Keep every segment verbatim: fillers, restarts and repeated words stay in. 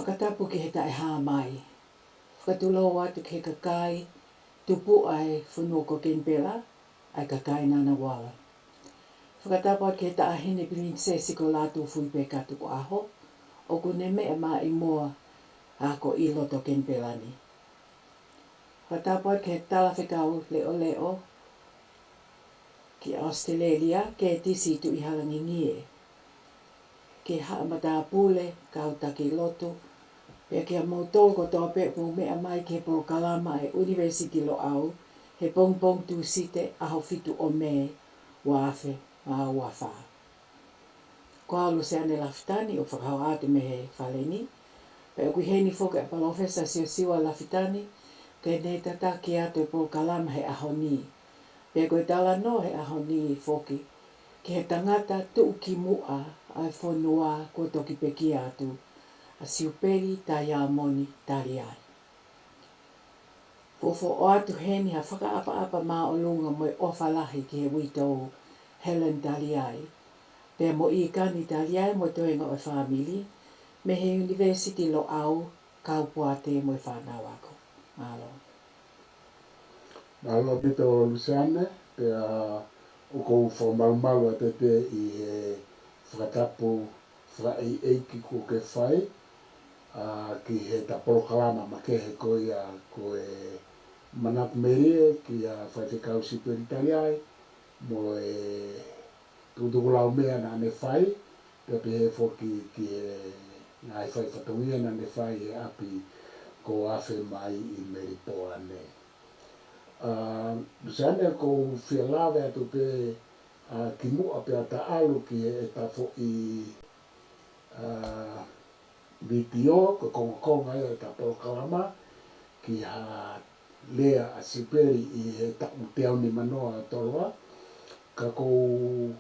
Fakatapu ki he taʻehāmai. Fakatulou atu ki he kakai tupuʻa e fonua ko Kenipela, ʻa e kakai Ngunnawal. Fakatapu atu ki he Taʻahine Pilinisesi ko Lātūfuipeka Tukuʻaho, ʻoku ne meʻa mai ʻi muʻa ʻa ko ʻi loto Kenipela ni. Fakatapu atu ki he Talafekau Leʻoleʻo ki ʻAositelēlia, Kētisi Tuʻihalangingie, ki he haʻa matāpule, kau taki lotu, pea kia moutolu kotoa pē ʻoku mou meʻa mai ki he polokalama ʻa e ʻUnivēsiti Loʻau, he pongipongi Tūsite, ʻaho fitu ʻo Mē, ua afe mā ua fā. Ko au Luseane Lafitani ʻoku fakahā atu mei he fale ni, pea ʻoku ʻi heni foki ʻa Palōfesa Siosiua Lafitani, ke ne tataki atu e polokalama he ʻaho ni. Pea ko e talanoa he ʻaho ni foki, ki he tangata tuʻukimuʻa ʻa e fonua kuo toki pekia atu, ʻa Siupeli Taiamoni Taliai. Fuofua ʻoatu heni ha fakaʻapaʻapa māʻolunga mo e ʻofa lahi ki he uitou Helen Taliai, pea mo ʻIkani Taliai mo e toenga ʻo e fāmili, mei he ʻUnivēsiti Loʻau, Kaupoate mo e fānau ako. Mālō. Mālō ʻaupito Luseane, pea ʻoku ou fakamalumalu ʻaupito ʻi he fakatapu fakaʻeiʻeiki kuo ke fai, ʻa, ki heʻeta polokalama makehe ko ia ko e Manatu Melie kia Faifekau Siupeli Taliai, mo e tukutukulaumea naʻa ne fai, pea pehē foki ki he ngaahi fai fatongia naʻa ne fai he ʻapi ko Afemai ʻi Melipoane. ʻA, Luseane, ʻoku ou fie lave atu pē, ʻa, kimuʻa pea ta ʻalu ki heʻeta foʻi, ʻa, vitiō, ko e kongokonga ia ʻeta polokalama, ki ha lea ʻa Siupeli ʻi he taʻu teau nimanoa ʻa Toloa, ka ʻoku ou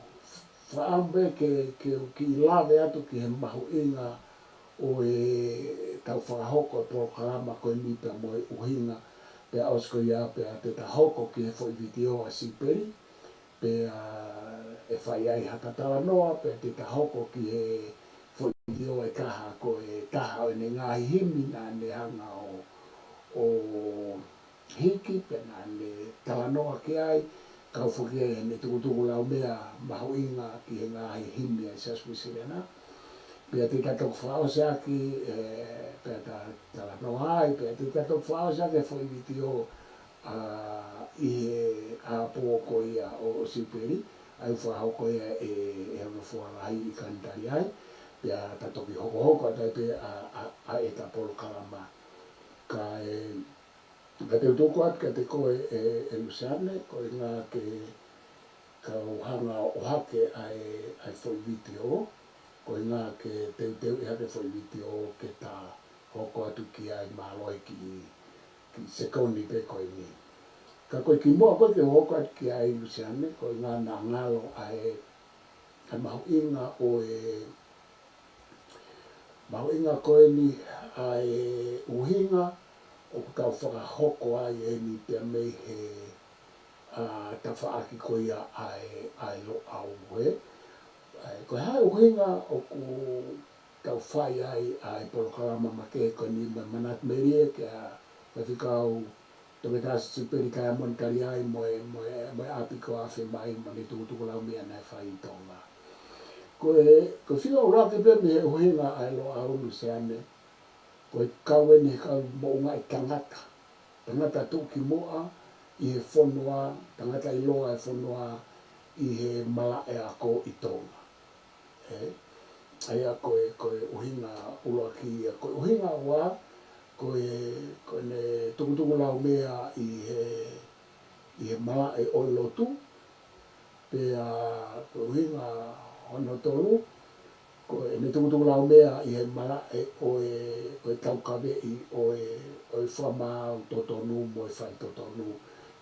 fakaʻamu pē ke, ke u kiʻi lave atu ki he mahuʻinga ʻo ʻetau fakahoko e polokalama ko eni pea mo e ʻuhinga, pea ʻosi ko ia pea te ta hoko ki he foʻi vitiō ʻa Siupeli, pea ʻe fai ai ha talanoa, pea te ta hoko ki he foʻi vitiō ʻe taha ko e taha ʻo ʻene ngaahi himi naʻa ne hanga ʻo, ʻo hiki, pea naʻa ne talanoa ki ai, kau foki ai ʻene tukutukulaumea mahuʻinga ki he ngaahi himi ʻa e Siasi Uēsiliana. Pea te ta toki fakaʻosi ʻaki, ē, pea ta talanoa ai, pea te ta toki fakaʻosi ʻaki e foʻi vitiō, ʻa, ʻi he ʻaho ko ia ʻo, ʻo Siupeli, ʻa ia ʻoku fakahoko ia ʻe, ʻe Hono Foha Lahi ʻIkani Taliai, pea ta toki hokohoko atu ai pē ʻa, ʻa, ʻa ʻeta polokalama. Kae, ka te u tuku atu kiate koe ē, ē Luseane, koeʻuhinga ke kau hanga ʻo ʻohake ʻa e, ʻa e foʻi vitiō, koeʻuhinga ke teuteuʻi hake e foʻi vitiō ke ta hoko atu ki ai mālohi ki, ki he sekoni pē ko eni. Ka ko e kimuʻa ko ē ke u hoko atu ki ai Luseane, koeʻuhinga naʻa ngalo ʻa e, ʻa e mahuʻinga ʻo e, mahuʻinga ko eni ʻa e ʻuhinga ʻoku tau fakahoko ai eni pea mei he, ʻa, tafaʻaki ko ia ʻa e, ʻa e Loʻau, ē. ʻA e, ko e hā e ʻuhinga ʻoku tau fai ai ʻa e polokalama makehe ko eni mo e Manatu Melie kia Faifekau Toketā Siupeli Taiamoni Taliai mo e, mo e, mo e ʻapi ko Afemai mo ʻene tukutukulaumea naʻe fai ʻi Tonga. Ko e, ko e fika ʻuluaki pē mei he ʻuhinga ʻa e Loʻau Luseane, ko e kau eni he kau moʻungaʻi tangata. Tangata tuʻukimuʻa ʻi he fonua, tangata ʻiloa e fonua ʻi he malaʻe ako ʻi Tonga. Ē, ʻa ia ko e, ko e ʻuhinga ʻuluaki ia, ko e ʻuhinga ua, ko e, ko ʻene tukutukulaumea ʻi he, ʻi he malaʻe ʻo e lotu, pea ko e ʻuhinga hono tolu, ko ʻene tukutukulaumea ʻi he malaʻe ʻo e, ʻo e taukaveʻi ʻo e, ʻo e fakamaau totonu mo e faitotonu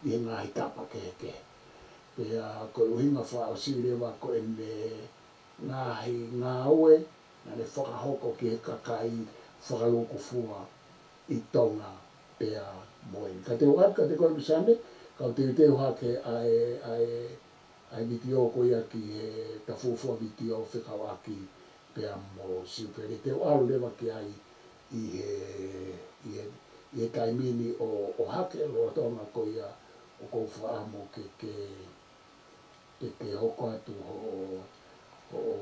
ʻi he ngaahi tapa kehekehe. Pea ko e ʻuhinga fakaʻosi leva ko ʻene ngaahi ngāue naʻa ne fakahoko ki he kakai fakalūkufua ʻi Tonga pea mo eni. Ka te u ʻoatu kiate koe Luseane, kau teuteu hake ʻa e, ʻa e, ʻa e vitiō ko ia ki heʻeta fuofua vitiō fekauʻaki pea mo Siupeli. Te u ʻalu leva ki ai ʻi he, ʻi he, ʻi he taimi ni ʻo, ʻo hake lolotonga ko ia ʻoku ou fakaʻamu ke, ke, ke, ke hoko atu hoʻo, hoʻo,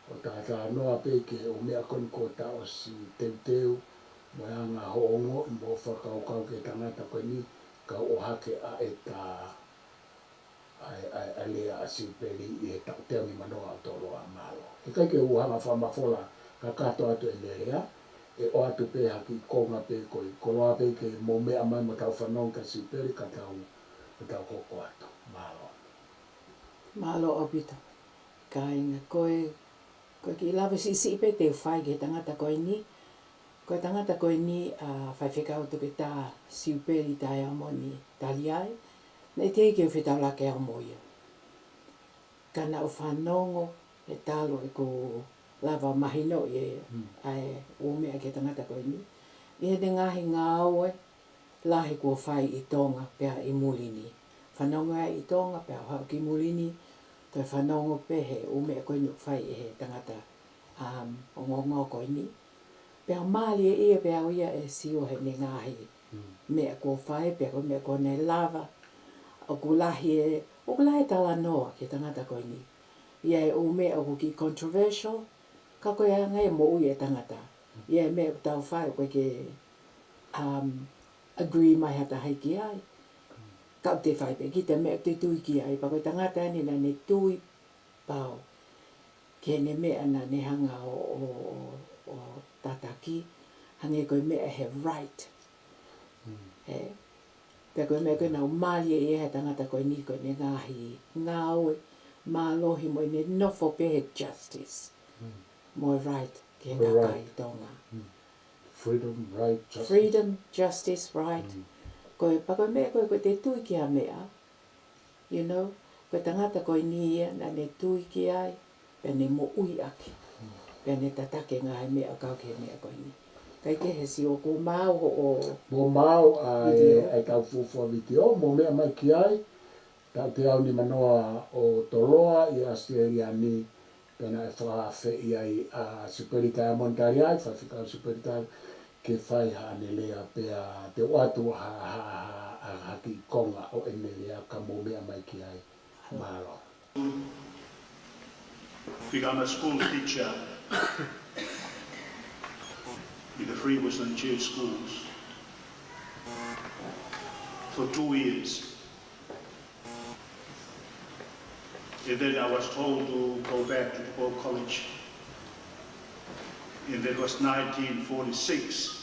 hoʻo talanoa pē ki he ʻū meʻa ko eni kuo ta ʻosi teuteu, mo e anga hoʻo ongoʻi mo e fakakaukau ki he tangata ko eni, kae ʻohake ʻa e ta ʻa e, ʻa e, ʻa e lea ʻa Siupeli ʻi he taʻu teau nimanoa ʻo Toloa. Mālō. He ʻikai ke u hanga fakamafola kakato atu ʻene lea, ʻe ʻoatu pē ha kiʻi konga pē ko e koloa pē ke mou meʻa mai mo tau fanongo kia Siupeli ka tau, ka tau hoko atu. Mālō. Mālō ʻaupito. Kāinga, ko e, ko e kiʻi lave siʻisiʻi pē te u fai ki he tangata ko eni. Ko e tangata ko eni ʻa Faifekau Toketā Siupeli Taeamoni Taliai, naʻe teʻeki ke u fetaulaki au mo ia. Ka naʻa ku fanongo he talu ʻeku lava mahinoʻi e, ʻa e ʻū meʻa ki he tangata ko eni, ʻi heʻene ngaahi ngāue lahi kuo fai ʻi Tonga pea ʻi muli ni. Fanongo ai ʻi Tonga pea haʻu ki muli ni, toe fanongo pē he ʻū meʻa ko eni ʻoku fai ʻe he tangata, um, ongoongo ko eni. Pea mālie ia pea ʻoku ou sio heʻene ngaahi meʻa kuo fai, pea ko e meʻa ko ē naʻe lava. ʻOku lahi e, ʻoku lahi e talanoa ki he tangata ko eni. ʻI ai e ʻū meʻa ʻoku kiʻi controversial, ka ko e anga e moʻui e tangata. ʻI ai e meʻa ʻoku tau fai ʻoku ʻikai ke, um, agree mai ha taha ki ai. Ka ʻoku te fai pē kita e meʻa ʻoku te tui ki ai, pea ko e tangata eni naʻa ne tui pau ki heʻene meʻa naʻa ne hanga ʻo, ʻo, ʻo, ʻo tataki, hangē ko e meʻa he right. He, pea ko e meʻa ko ē naʻe mālie ʻi he tangata ko eni ko ʻene ngaahi ngāue mālohi mo ʻene nofo pē he justice. Mo e right ki he kakai Tonga. Freedom, right, justice. Freedom, justice, right. Ko e, pea ko e meʻa ko ē, ko e te tui ki ha meʻa, you know, ko e tangata ko eni ia naʻa ne tui ki ai, pea ne moʻui ʻaki, pea ne tataki e ngaahi meʻa ʻo kau ki he meʻa ko eni. Kae kehe, sio, kuo maau hoʻo, kuo maau ʻa e, ʻa e tau fuofua vitiō, mou meʻa mai ki ai, taʻu teau nimanoa ʻo Toloa ʻi ʻAositelēlia ni, pea naʻe fakaafeʻi ai ʻa Siupeli Taeamoni Taliai, Faifekau Siupeli Taliai, ke fai haʻane lea pea te u ʻoatu ha, ha, ha, ha, ha kiʻi konga ʻo ʻene lea ka mou meʻa mai ki ai. Mālō. Become a school teacher in the Free Wesleyan Church schools for two years. And then I was told to go back to Tupou College. And that was nineteen forty-six.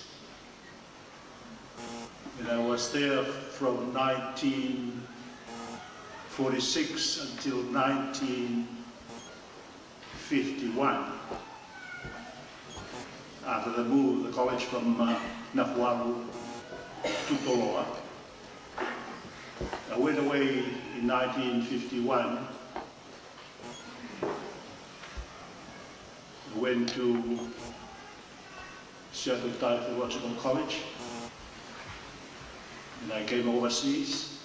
And I was there from nineteen forty-six until nineteen fifty-one. After the move of the college from, uh, Nafualu to Toloa. I went away in nineteen fifty-one. I went to Seattle Theological College, and I came overseas.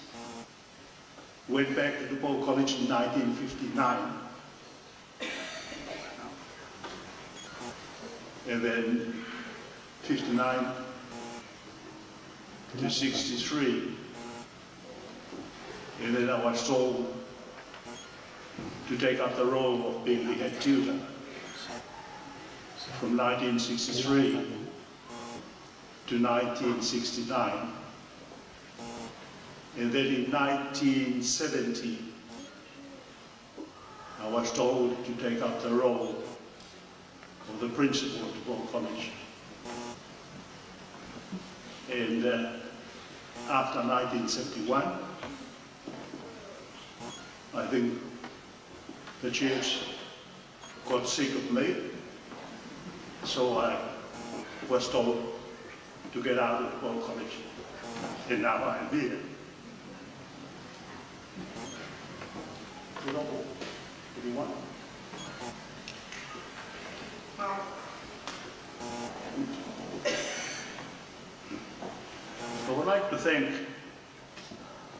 Went back to Tupou College in nineteen fifty-nine. And then fifty-nine to sixty-three. And then I was told to take up the role of being the head tutor from nineteen sixty-three to nineteen sixty-nine. And then in nineteen seventy, I was told to take up the role of the principal at Tupou College. And, uh, after nineteen seventy-one, I think the church got sick of me, so I was told to get out of Tupou College, and now I am here. I would like to thank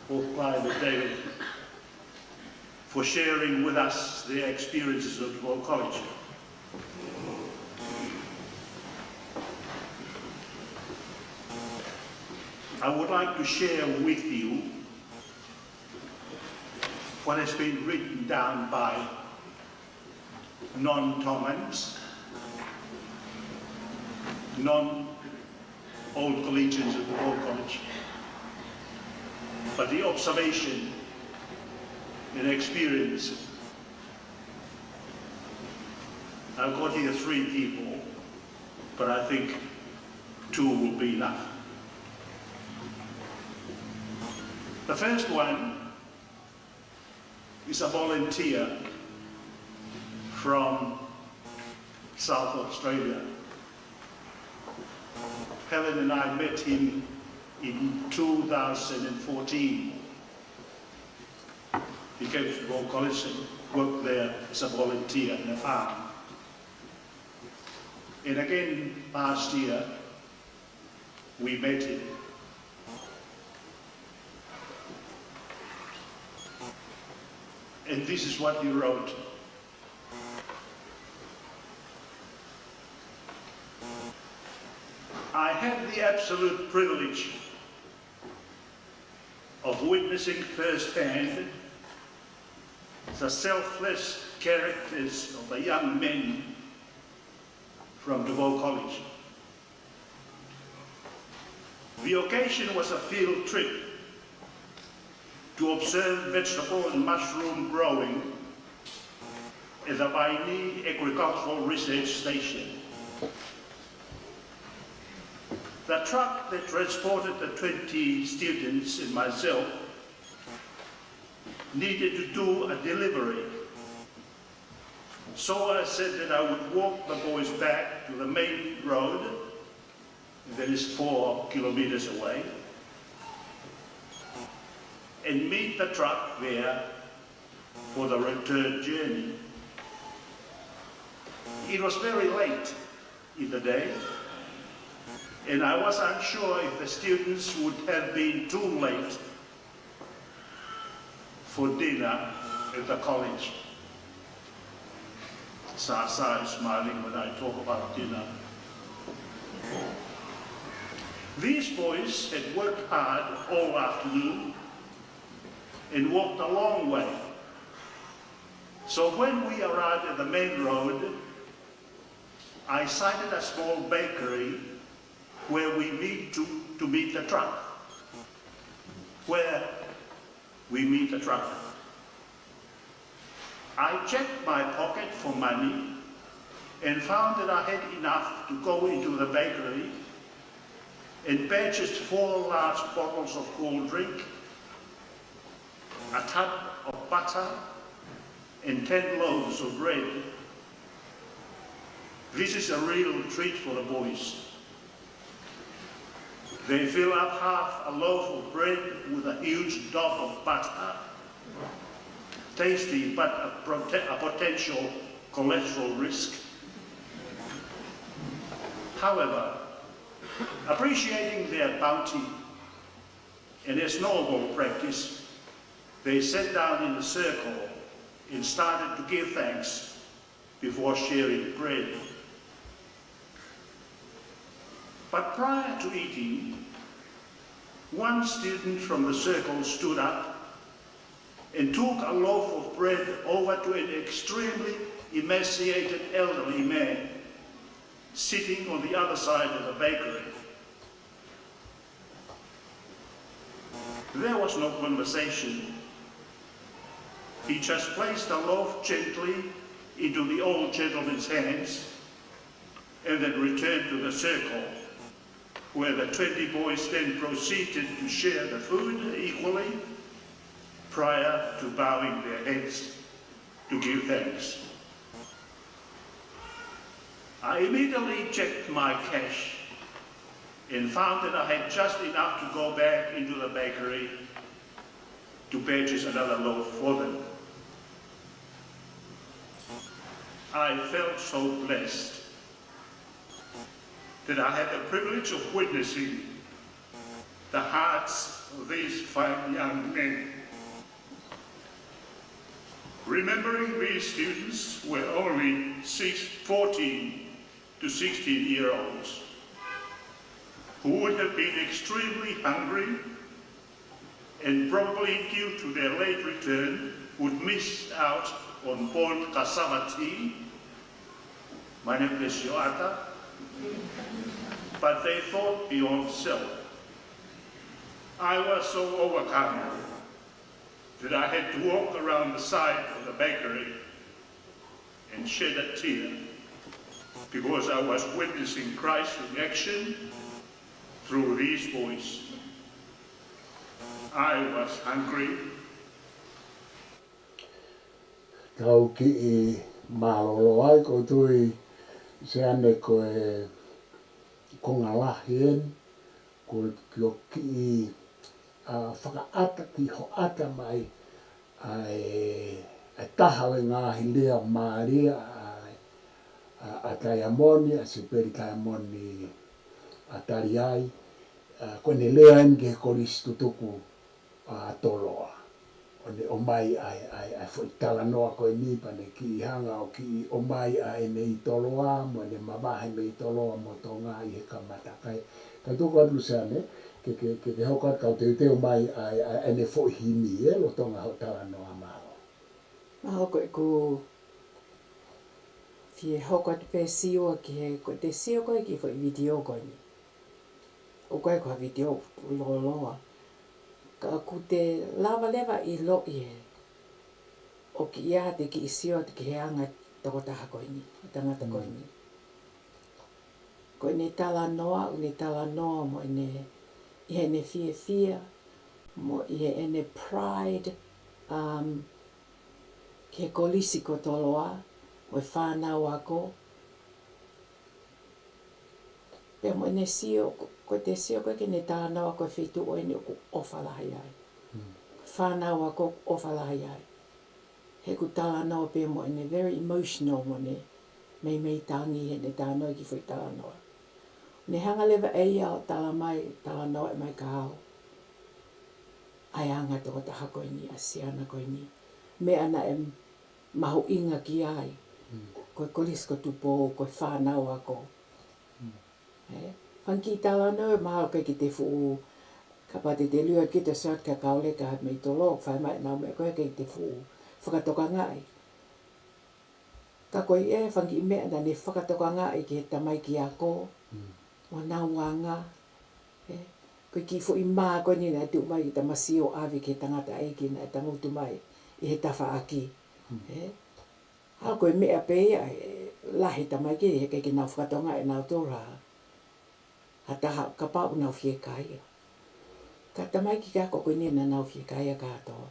both Clive and David for sharing with us their experiences of Tupou College. I would like to share with you what has been written down by non-Tongans, non-old collegians of the Royal College, but the observation and experience. I've got here three people, but I think two will be enough. The first one is a volunteer from South Australia. Helen and I met him in two thousand and fourteen. He came to the Royal College and worked there as a volunteer in a farm. And again, last year, we met him. And this is what he wrote. I had the absolute privilege of witnessing firsthand the selfless characters of the young men from Devoe College. The occasion was a field trip to observe vegetable and mushroom growing at the Vainī Agricultural Research Station. The truck that transported the twenty students and myself needed to do a delivery. So I said that I would walk the boys back to the main road, that is four kilometers away, and meet the truck there for the return journey. It was very late in the day, and I was unsure if the students would have been too late for dinner at the college. Sasa is smiling when I talk about dinner. These boys had worked hard all afternoon and walked a long way. So when we arrived at the main road, I sighted a small bakery where we meet to, to meet the truck. Where we meet the truck. I checked my pocket for money and found that I had enough to go into the bakery and purchased four large bottles of cool drink, a tub of butter, and ten loaves of bread. This is a real treat for the boys. They fill up half a loaf of bread with a huge dob of butter, tasty but a, prote- a potential cholesterol risk. However, appreciating their bounty and as normal practice, they sat down in a circle and started to give thanks before sharing bread. But prior to eating, one student from the circle stood up and took a loaf of bread over to an extremely emaciated elderly man sitting on the other side of the bakery. There was no conversation. He just placed the loaf gently into the old gentleman's hands and then returned to the circle, where the twenty boys then proceeded to share the food equally prior to bowing their heads to give thanks. I immediately checked my cash and found that I had just enough to go back into the bakery to purchase another loaf for them. I felt so blessed that I had the privilege of witnessing the hearts of these fine young men. Remembering these students were only six, fourteen to sixteen year olds. who would have been extremely hungry and probably, due to their late return, would miss out on boiled cassava tea, manipulation ata, but they thought beyond self. I was so overcome that I had to walk around the side of the bakery and shed a tear because I was witnessing Christ in action through these boys. I was hungry. Tau kiʻi mālōlō ai, ʻoku ou tui Siane ko e konga lahi eni, ko e kiʻi ʻa, fakaʻata kiʻi hoʻata mai ʻa e, ʻa e taha ʻo e ngaahi lea mālie ʻa, ʻa, ʻa Taiamoni, ʻa Siupeli Taiamoni ʻa Taliai, ʻa, ko ʻene lea eni ki he kolisi tutuku ʻa Toloa. ʻO ne ʻomai ʻa e, ʻa e, ʻa e foʻi talanoa ko eni pea ne kiʻi hanga ʻo kiʻi ʻomai ʻa ʻene ʻi Toloa, mo ʻene mavahe mei Toloa mo Tonga ʻi he kamata. Kae, kae tuku atu Luseane, ke, ke, ke, ke hoko atu kau teuteu mai ʻa e, ʻa e, ʻene foʻi himi, ē, lolotonga hoʻo talanoa. Mālō. Mālō. Ko ʻeku fie hoko atu pē Siua ki he, ko ʻete sio ko ē ki he foʻi vitiō ko eni. ʻOku ʻikai ko ha vitiō lōloa. Ka ʻoku te lava leva ʻiloʻi ē, ʻoku ʻi ai haʻate kiʻi sio atu ki he anga ʻo e tokotaha ko eni, ʻo e tangata ko eni. Ko ʻene talanoa, ʻene talanoa mo ʻene, ʻi heʻene fiefia, mo ʻi heʻene pride, um, ki he kolisi ko Toloa, mo e fānau ako, pea mo ʻene sio, ko, ko ʻete sio ko ē ki heʻene talanoa ko e feituʻu eni ʻoku ʻofa lahi ai. Fānau ako ʻoku ʻofa lahi ai. He ʻoku talanoa pē mo ʻene very emotional mo ʻene meimei tangi heʻene talanoa ki he foʻi talanoa. Ne hanga leva ʻe ia ʻo tala mai, talanoa mai kia au ʻa e anga ʻo e tokotaha ko eni, ʻa Siana ko eni. Meʻa naʻe mahuʻinga ki ai. Ko e kolisi ko Tupou, ko e fānau ako. Ē, fanga kiʻi talanoa ʻe mahalo ʻikai ke te fuʻu, kapau te te lue ki he short ka kau leka mei Toloa, fai mai ʻenau meʻa ko ē ʻikai ke te fuʻu fakatokangaʻi. Ka ko ia ʻe fanga kiʻi meʻa naʻa ne fakatokangaʻi ki he tamaiki ako, ʻo nau anga, ē, ko e kiʻi foʻi mā ko eni naʻe tuʻu mai ki he tamasiʻi ʻo ʻave ki he tangataʻeiki naʻe tangutu mai ʻi he tafaʻaki. Ē, ʻa ko e meʻa pē ia ʻe lahi tamaiki he ʻikai ke nau fakatokangaʻi ʻe nautolu ha, ha taha kapau ʻoku nau fiekaia. Ka tamaiki ka ko eni naʻa nau fiekaia kātoa.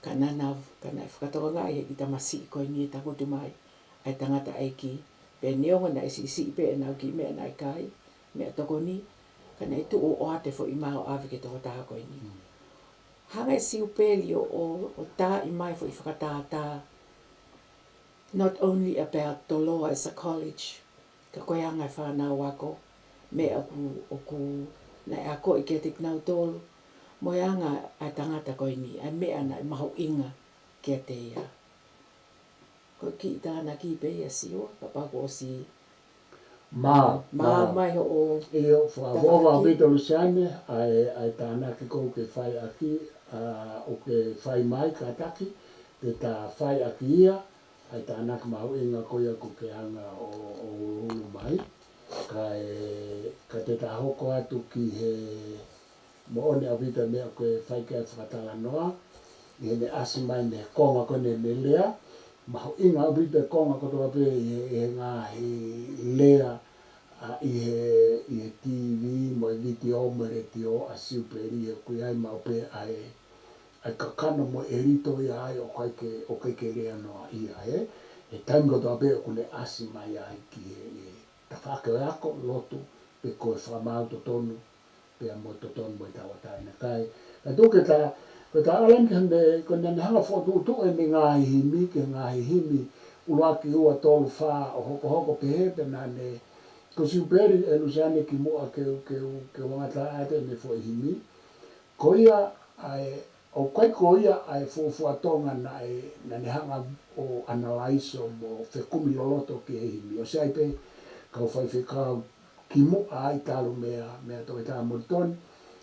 Ka naʻa nau, ka naʻe fakatokangaʻi ʻe he kiʻi tamasiʻi ko eni ʻe tangutu mai ʻa e tangataʻeiki, pea neongo naʻe siʻisiʻi pē ʻenau kiʻi meʻa naʻe kai, meʻatokoni, ka naʻe tuʻu ʻo ʻoatu e foʻi mā ʻo ʻave ki he tokotaha ko eni. Hanga ʻe Siupeli ʻo, ʻo, ʻo taaʻi mai e foʻi fakatātā, not only about Toloa as a college, ka ko e anga e fānau ako, meʻa ʻoku, ʻoku naʻe akoʻi kiate kinautolu, mo e anga ʻa e tangata ko eni, ʻa e meʻa naʻe mahuʻinga kiate ia. Ko e kiʻi tānaki pē ia Siua, kapau kuo ʻosi. Mā, mā, mā mai hoʻo. ʻIo, fakaʻofoʻofa ʻaupito Luseane, ʻa e, ʻa e tānaki ʻoku ke fai ʻaki, ʻa, ʻoku ke fai mai kātaki, te ta fai ʻaki ia, ʻa e tānaki mahuʻinga ko ia ʻoku ke hanga ʻo, ʻo ʻuliʻuli mai. Kae, ka te ta hoko atu ki he moʻoni ʻaupito e meʻa ʻoku ke fai ki ai e fakatalanoa, ʻi heʻene ʻasi mai mei he konga ko eni ʻene lea, mahuʻinga ʻaupito e konga kotoa pē ʻi he, ʻi he ngaahi lea, ʻa, ʻi he, ʻi he TV, mo e vitiō, mo e letiō, ʻa Siupeli, he ʻoku ʻi ai maʻu pē ʻa e, ʻa e kakano mo e ʻelito ia ai ʻoku ʻikai ke, ʻoku ʻikai ke lea noa ia, ē. He taimi kotoa pē ʻoku ne ʻasi mai ai ki he, he tafaʻaki ʻo e ako, lotu, pe ko e fakamaau totonu, pea mo e totonu mo e tauʻatāina. Kae, kae tuku ke ta, ke ta ʻalu ange ki he, ko ʻene hanga ʻo fokotuʻutuʻu ʻene ngaahi himi, ki he ngaahi himi, ʻuluaki, ua, tolu, fā, ʻo hokohoko pehē, pea naʻa ne, ko Siupeli ʻe Luseane kimuʻa ke, ke, ke u ngata atu ʻene foʻi himi. Ko ia, ʻa e, ʻoku ʻikai ko ia ʻa e fuofua Tonga naʻe, naʻa ne hanga ʻo ʻanalaiso mo fekumi loloto ki he himi. ʻOsi ʻi ai pē kau faifekau kimuʻa ai talu meia, meia Toketā Molitoni,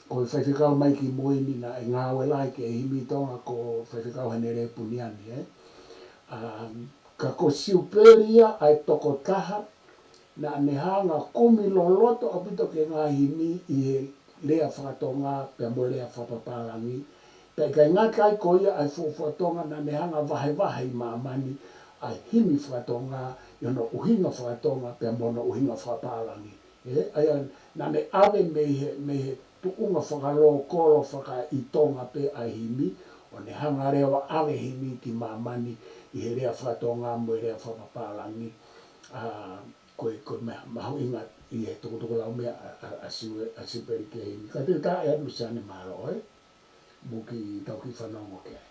ko e faifekau mai kimui ni naʻe ngāue lahi ki he himi Tonga ko Faifekau Henele Puniani, ē. Um, ka ko Siupeli ia ʻa e tokotaha naʻa ne hanga kumi loloto ʻaupito ki he ngaahi himi ʻi he lea faka-Tonga pea mo e lea fakapapālangi. Pea ʻikai ngata ai ko ia ʻa e fuofua Tonga, naʻa ne hanga vahevahe ʻi māmani ʻa e himi faka-Tonga ʻi hono ʻuhinga faka-Tonga pea mo hono ʻuhinga fakapālangi. Ē, ʻa ia naʻa ne ʻave mei he, mei he tuʻunga fakalokolo fakaʻitonga pē ʻa e himi, ʻo ne hanga leva ʻave himi ki māmani ʻi he lea faka-Tonga mo e lea fakapapālangi. ʻA, ko e, ko e meʻa mahuʻinga ʻi he tukutuku lau meʻa ʻa, ʻa, ʻa Siu-, ʻa Siupeli ki he himi. Ka te u tā ʻe atu Siane mālō, ē? Mou kiʻi tau kiʻi fanongo ki ai.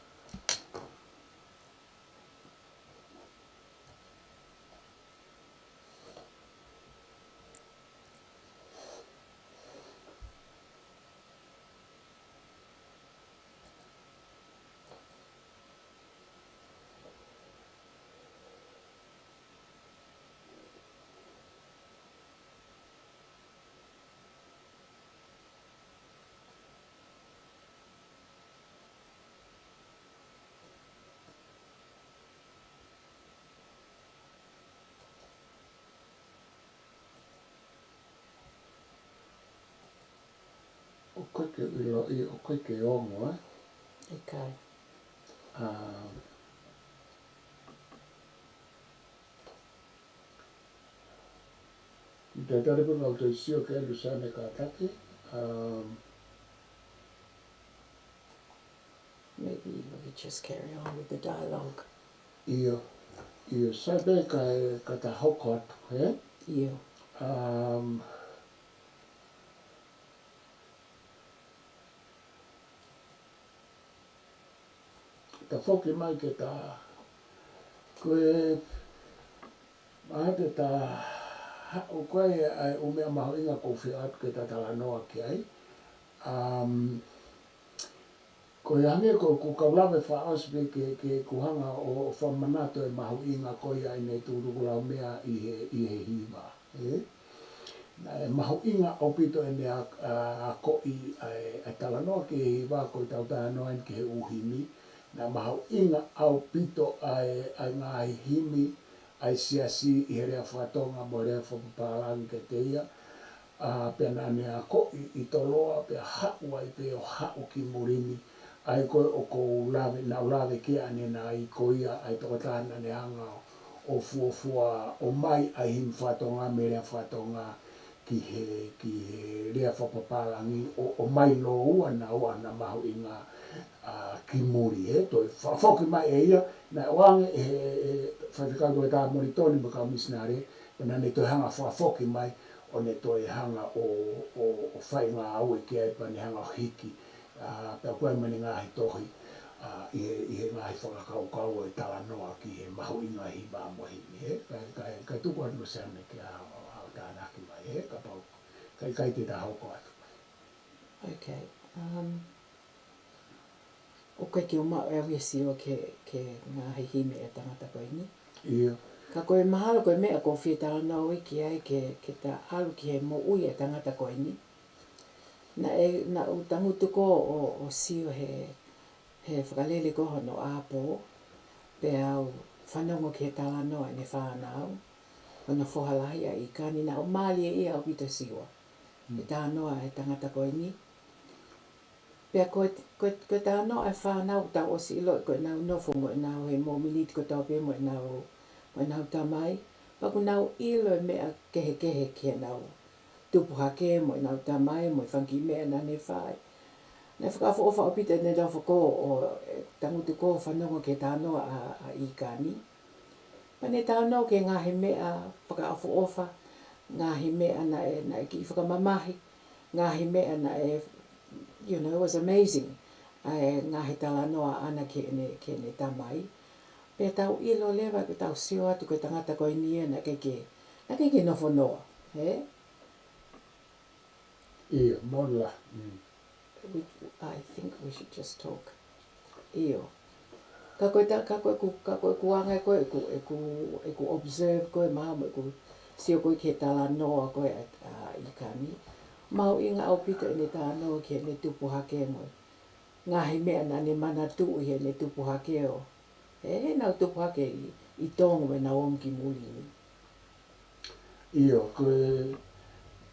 ʻOku ʻikai ke u ʻiloʻi, ʻoku ʻikai ke ongo, ē? ʻIkai. ʻA, ʻi te tali pē kau toe sio ki ai Luseane kātaki, um, Maybe we could just carry on with the dialogue. ʻIo, ʻio, sai pē kae, ka ta hoko atu, ē? ʻIo. Um, ta foki mai ke ta, ko e, mahalo te ta haʻu ko ē ʻa e ʻū meʻa mahuʻinga ʻoku ou fie ʻoatu ke ta talanoa ki ai. Um, ko e hangē ko, ko ʻeku lave fakaʻosi pē ke, ke u hanga ʻo, ʻo fakamanatu e mahuʻinga ko ia ʻene tukutuku lau meʻa ʻi he, ʻi he hiva, ē? Naʻe mahuʻinga ʻaupito ʻene a-, a-, akoʻi ʻa e, ʻa e talanoa ki he hiva ko e tau talanoa eni ki he ʻū himi. Naʻe mahuʻinga ʻaupito ʻa e, ʻa e ngaahi himi ʻa e siasi ʻi he lea faka-Tonga mo e lea fakapapālangi kiate ia. ʻA, pea naʻa ne akoʻi ʻi Toloa, pea haʻu ai pē ʻo haʻu ki muli ni. ʻA ia ko ē ʻoku ou lave, naʻa ku lave ki ai ʻanenai, ko ia ʻa e tokotaha naʻa ne hanga ʻo fuofua ʻomai ʻa e himi faka-Tonga mei he lea faka-Tonga ki he, ki he lea fakapapālangi ʻo, ʻomai lōua naua ʻa e mahuʻinga, ʻa, ki muli, ē, toe fakafoki mai ʻe ia, naʻe ʻoange ʻe he, ʻe he Faifekau Toketā Molitoni mo e kau misinale, pea naʻa ne toe hanga fakafoki mai, ʻo ne toe hanga ʻo, ʻo, ʻo fai ngāue ki ai pea ne hanga ʻo hiki, ʻa, pea ko e mani ngaahi tohi, ʻa, ʻi he, ʻi he ngaahi fakakaukau ʻo e talanoa ki he mahuʻinga hiva mo e himi, ē. Kae, kae, kae tuku atu Luseane ke ʻa, ʻa, ʻa tānaki mai, ē, kapau, kae, kae te ta hoko atu. Okay. Um, ʻoku ʻikai ke u maʻu ʻeku sio ki he, ki he ngaahi himi ʻa e tangata ko eni. ʻIo. Ka ko e mahalo ko e meʻa ʻoku ou fie talanoa ki ai ke, ke ta ʻalu ki he moʻui ʻa e tangata ko eni. Naʻe, naʻa ku tangutu ko ē ʻo, ʻo sio he, he fakalele ko ē hono ʻāpō, pea u fanongo ki he talanoa ʻene fānau, hono foha lahi ʻa ʻIkani, naʻa ku mālieʻia ia ʻaupito Siua. Mm. He talanoa ʻa e tangata ko eni. Pea ko e, ko e, ko e talanoa ʻa e fānau, tau ʻosi ʻiloʻi ko ʻenau nofo mo ʻenau he mōmeniti kotoa pē mo ʻenau, mo ʻenau tamai. Pea ʻoku nau ʻilo e meʻa kehekehe ki heʻenau tupu hake mo ʻenau tamai, mo e fanga kiʻi meʻa naʻa ne fai. Naʻe fakaʻofoʻofa ʻaupito ʻene nofo ko ē ʻo, ʻe, tangutu ko ē ʻo fanongo ki he talanoa ʻa, ʻa ʻIkani. Pea ne talanoa ki he ngaahi meʻa fakaʻofoʻofa, ngaahi meʻa naʻe, naʻe kiʻi fakamamahi, ngaahi meʻa naʻe, you know, it was amazing. ʻA e ngaahi talanoa ʻaʻana ki heʻene, ki heʻene tamai. Pea tau ʻilo leva, ko ʻetau sio atu ko e tangata ko eni ia naʻe ʻikai ke, naʻe ʻikai ke nofo noa, ē? ʻIo, mola. Mm. We, I think we should just talk. ʻIo. Ka ko e ta-, ka ko ʻeku, ka ko ʻeku anga ko ē ʻeku, ʻeku, ʻeku observe ko ē mahalo mo ʻeku sio ko ē ki he talanoa ko ē ʻa, ʻa, ʻIkani, mahuʻinga ʻaupito ʻene talanoa ki heʻene tupu hake mo e ngaahi meʻa naʻa ne manatuʻi heʻene tupu hake ʻo, ʻe, heʻenau tupu hake ʻi, ʻi Tonga mo ʻenau ō mai ki muli ni. ʻIo, ko e,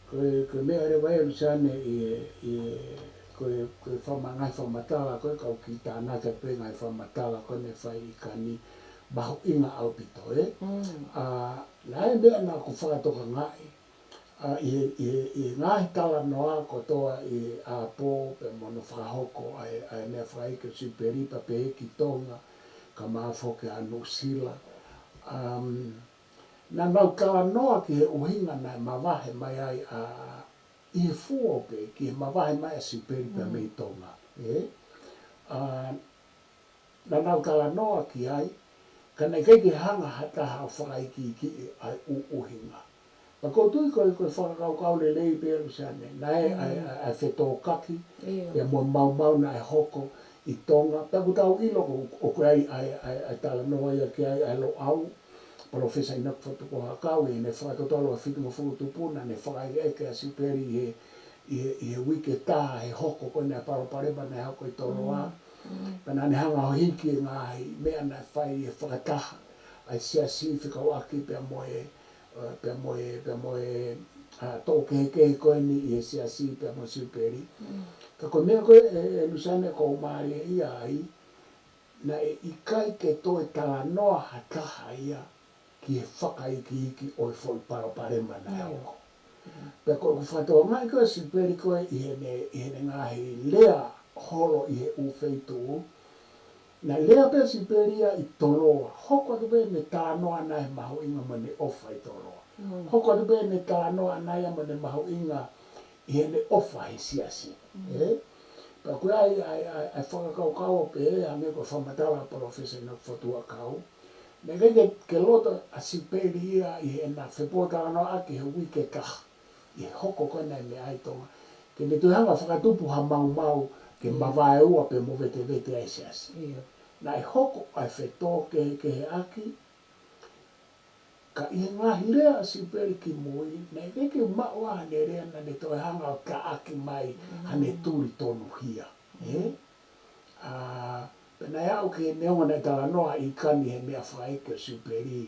ko e, ko e meʻa leva ia Luseane ʻi he, ʻi he, ko e, ko e fama-, ngaahi fakamatala, ko e kau kiʻi tānaki pē ngaahi fakamatala ko ē naʻe fai ʻi ʻIkani mahuʻinga ʻaupito, ē? Mm. ʻA, naʻe meʻa naʻa ku fakatokangaʻi, ʻa, ʻi he, ʻi he, ʻi he ngaahi talanoa kotoa ʻi he ʻapō pea mo hono fakahoko ʻa e, ʻa e meʻa fakaʻeiki ʻo Siupeli pea pehē ki Tonga, kae ʻumaʻā foki ʻa Nuʻu Sila. Um, naʻa nau talanoa ki he ʻuhinga naʻe mavahe mai ai ʻa, ʻi he fuo pē, ki he mavahe mai ʻa Siupeli pea Mm. mei Tonga, ē? ʻA, naʻa nau talanoa ki ai, ka naʻe ʻikai ke hanga ha taha ʻo fakaikiiki ʻa e ʻu-, ʻuhinga. Pea ʻoku ou tui ko e, ko e fakakaukau lelei pē Luseane, naʻe ʻa e, Mm. ʻa e, ʻa e fetōkaki, ʻIo. pea mo e maumau naʻe hoko ʻi Tonga. Pea ʻoku tau ʻilo ko, ʻoku ʻi ai ʻa e, ʻa e, ʻa e talanoa ia ki ai ʻa e Loʻau, Palōfesa ʻInoke Fotu Pohakau, ʻi heʻene fakatotolo ʻa e Fitungofulu Tupu, naʻa ne fakaʻekeʻeke ʻa Siupeli ʻi he, ʻi he, ʻi he uike ʻe taha he hoko ko ē naʻe palopalema naʻe hoko ʻi Toloa. Mm. Mm. Pea naʻa ne hanga ʻo hiki e ngaahi meʻa naʻe fai ʻi he fakataha ʻa e siasi fekauʻaki pea mo e, ʻa, pea mo e, pea mo e, ʻa, tō kehekehe ko eni ʻi he siasi pea mo Siupeli. Mm. Ka ko e meʻa ko ē, ʻe, ʻe Luseane ʻoku ou mālieʻia ai, naʻe ʻikai ke toe talanoa ha taha ia ki he fakaikiiki ʻo e foʻi palopalema naʻe ʻIo. hoko. Mm. Pea ko ʻeku fakatokangaʻi ko ē Siupeli ko ē ʻi heʻene, ʻi heʻene ngaahi lea holo ʻi he ʻū feituʻu, naʻe lea pē Siupeli ia ʻi Toloa, hoko atu pē ʻene talanoa ʻana he mahuʻinga mo ʻene ʻofa ʻi Toloa. Mm. Hoko atu pē ʻene talanoa ʻana ia mo ʻene mahuʻinga ʻi heʻene ʻofa he siasi. Mm. Ē? Pea ko e ʻai, ʻai, ʻai, ʻai fakakaukau ʻo pehē hangē ko e fakamatala ʻa Palōfesa ʻInoke Fotu Huʻakau. Naʻe ʻikai ke, ke loto ʻa Siupeli ia ʻi heʻena fepōtalanoaʻaki he uike ʻe taha ʻi he hoko ko ē naʻe meʻa ai Tonga, ke ne toe hanga ʻo fakatupu ha maumau ke Mm. mavaeua pē mo vetevete ai e siasi. ʻIo. Naʻe hoko ʻa e fetōkehekeheʻaki, ka ʻi he ngaahi lea ʻa Siupeli kimui, naʻe ʻikai ke maʻu ʻa haʻane lea naʻa ne toe hanga ʻo taʻaki mai Mm. haʻane tuli tonuhia. Ē? Mm. ʻA, pea naʻe aʻu ki he neongo naʻe talanoa ʻi ʻIkani he meʻa fakaʻeiki ʻo Siupeli,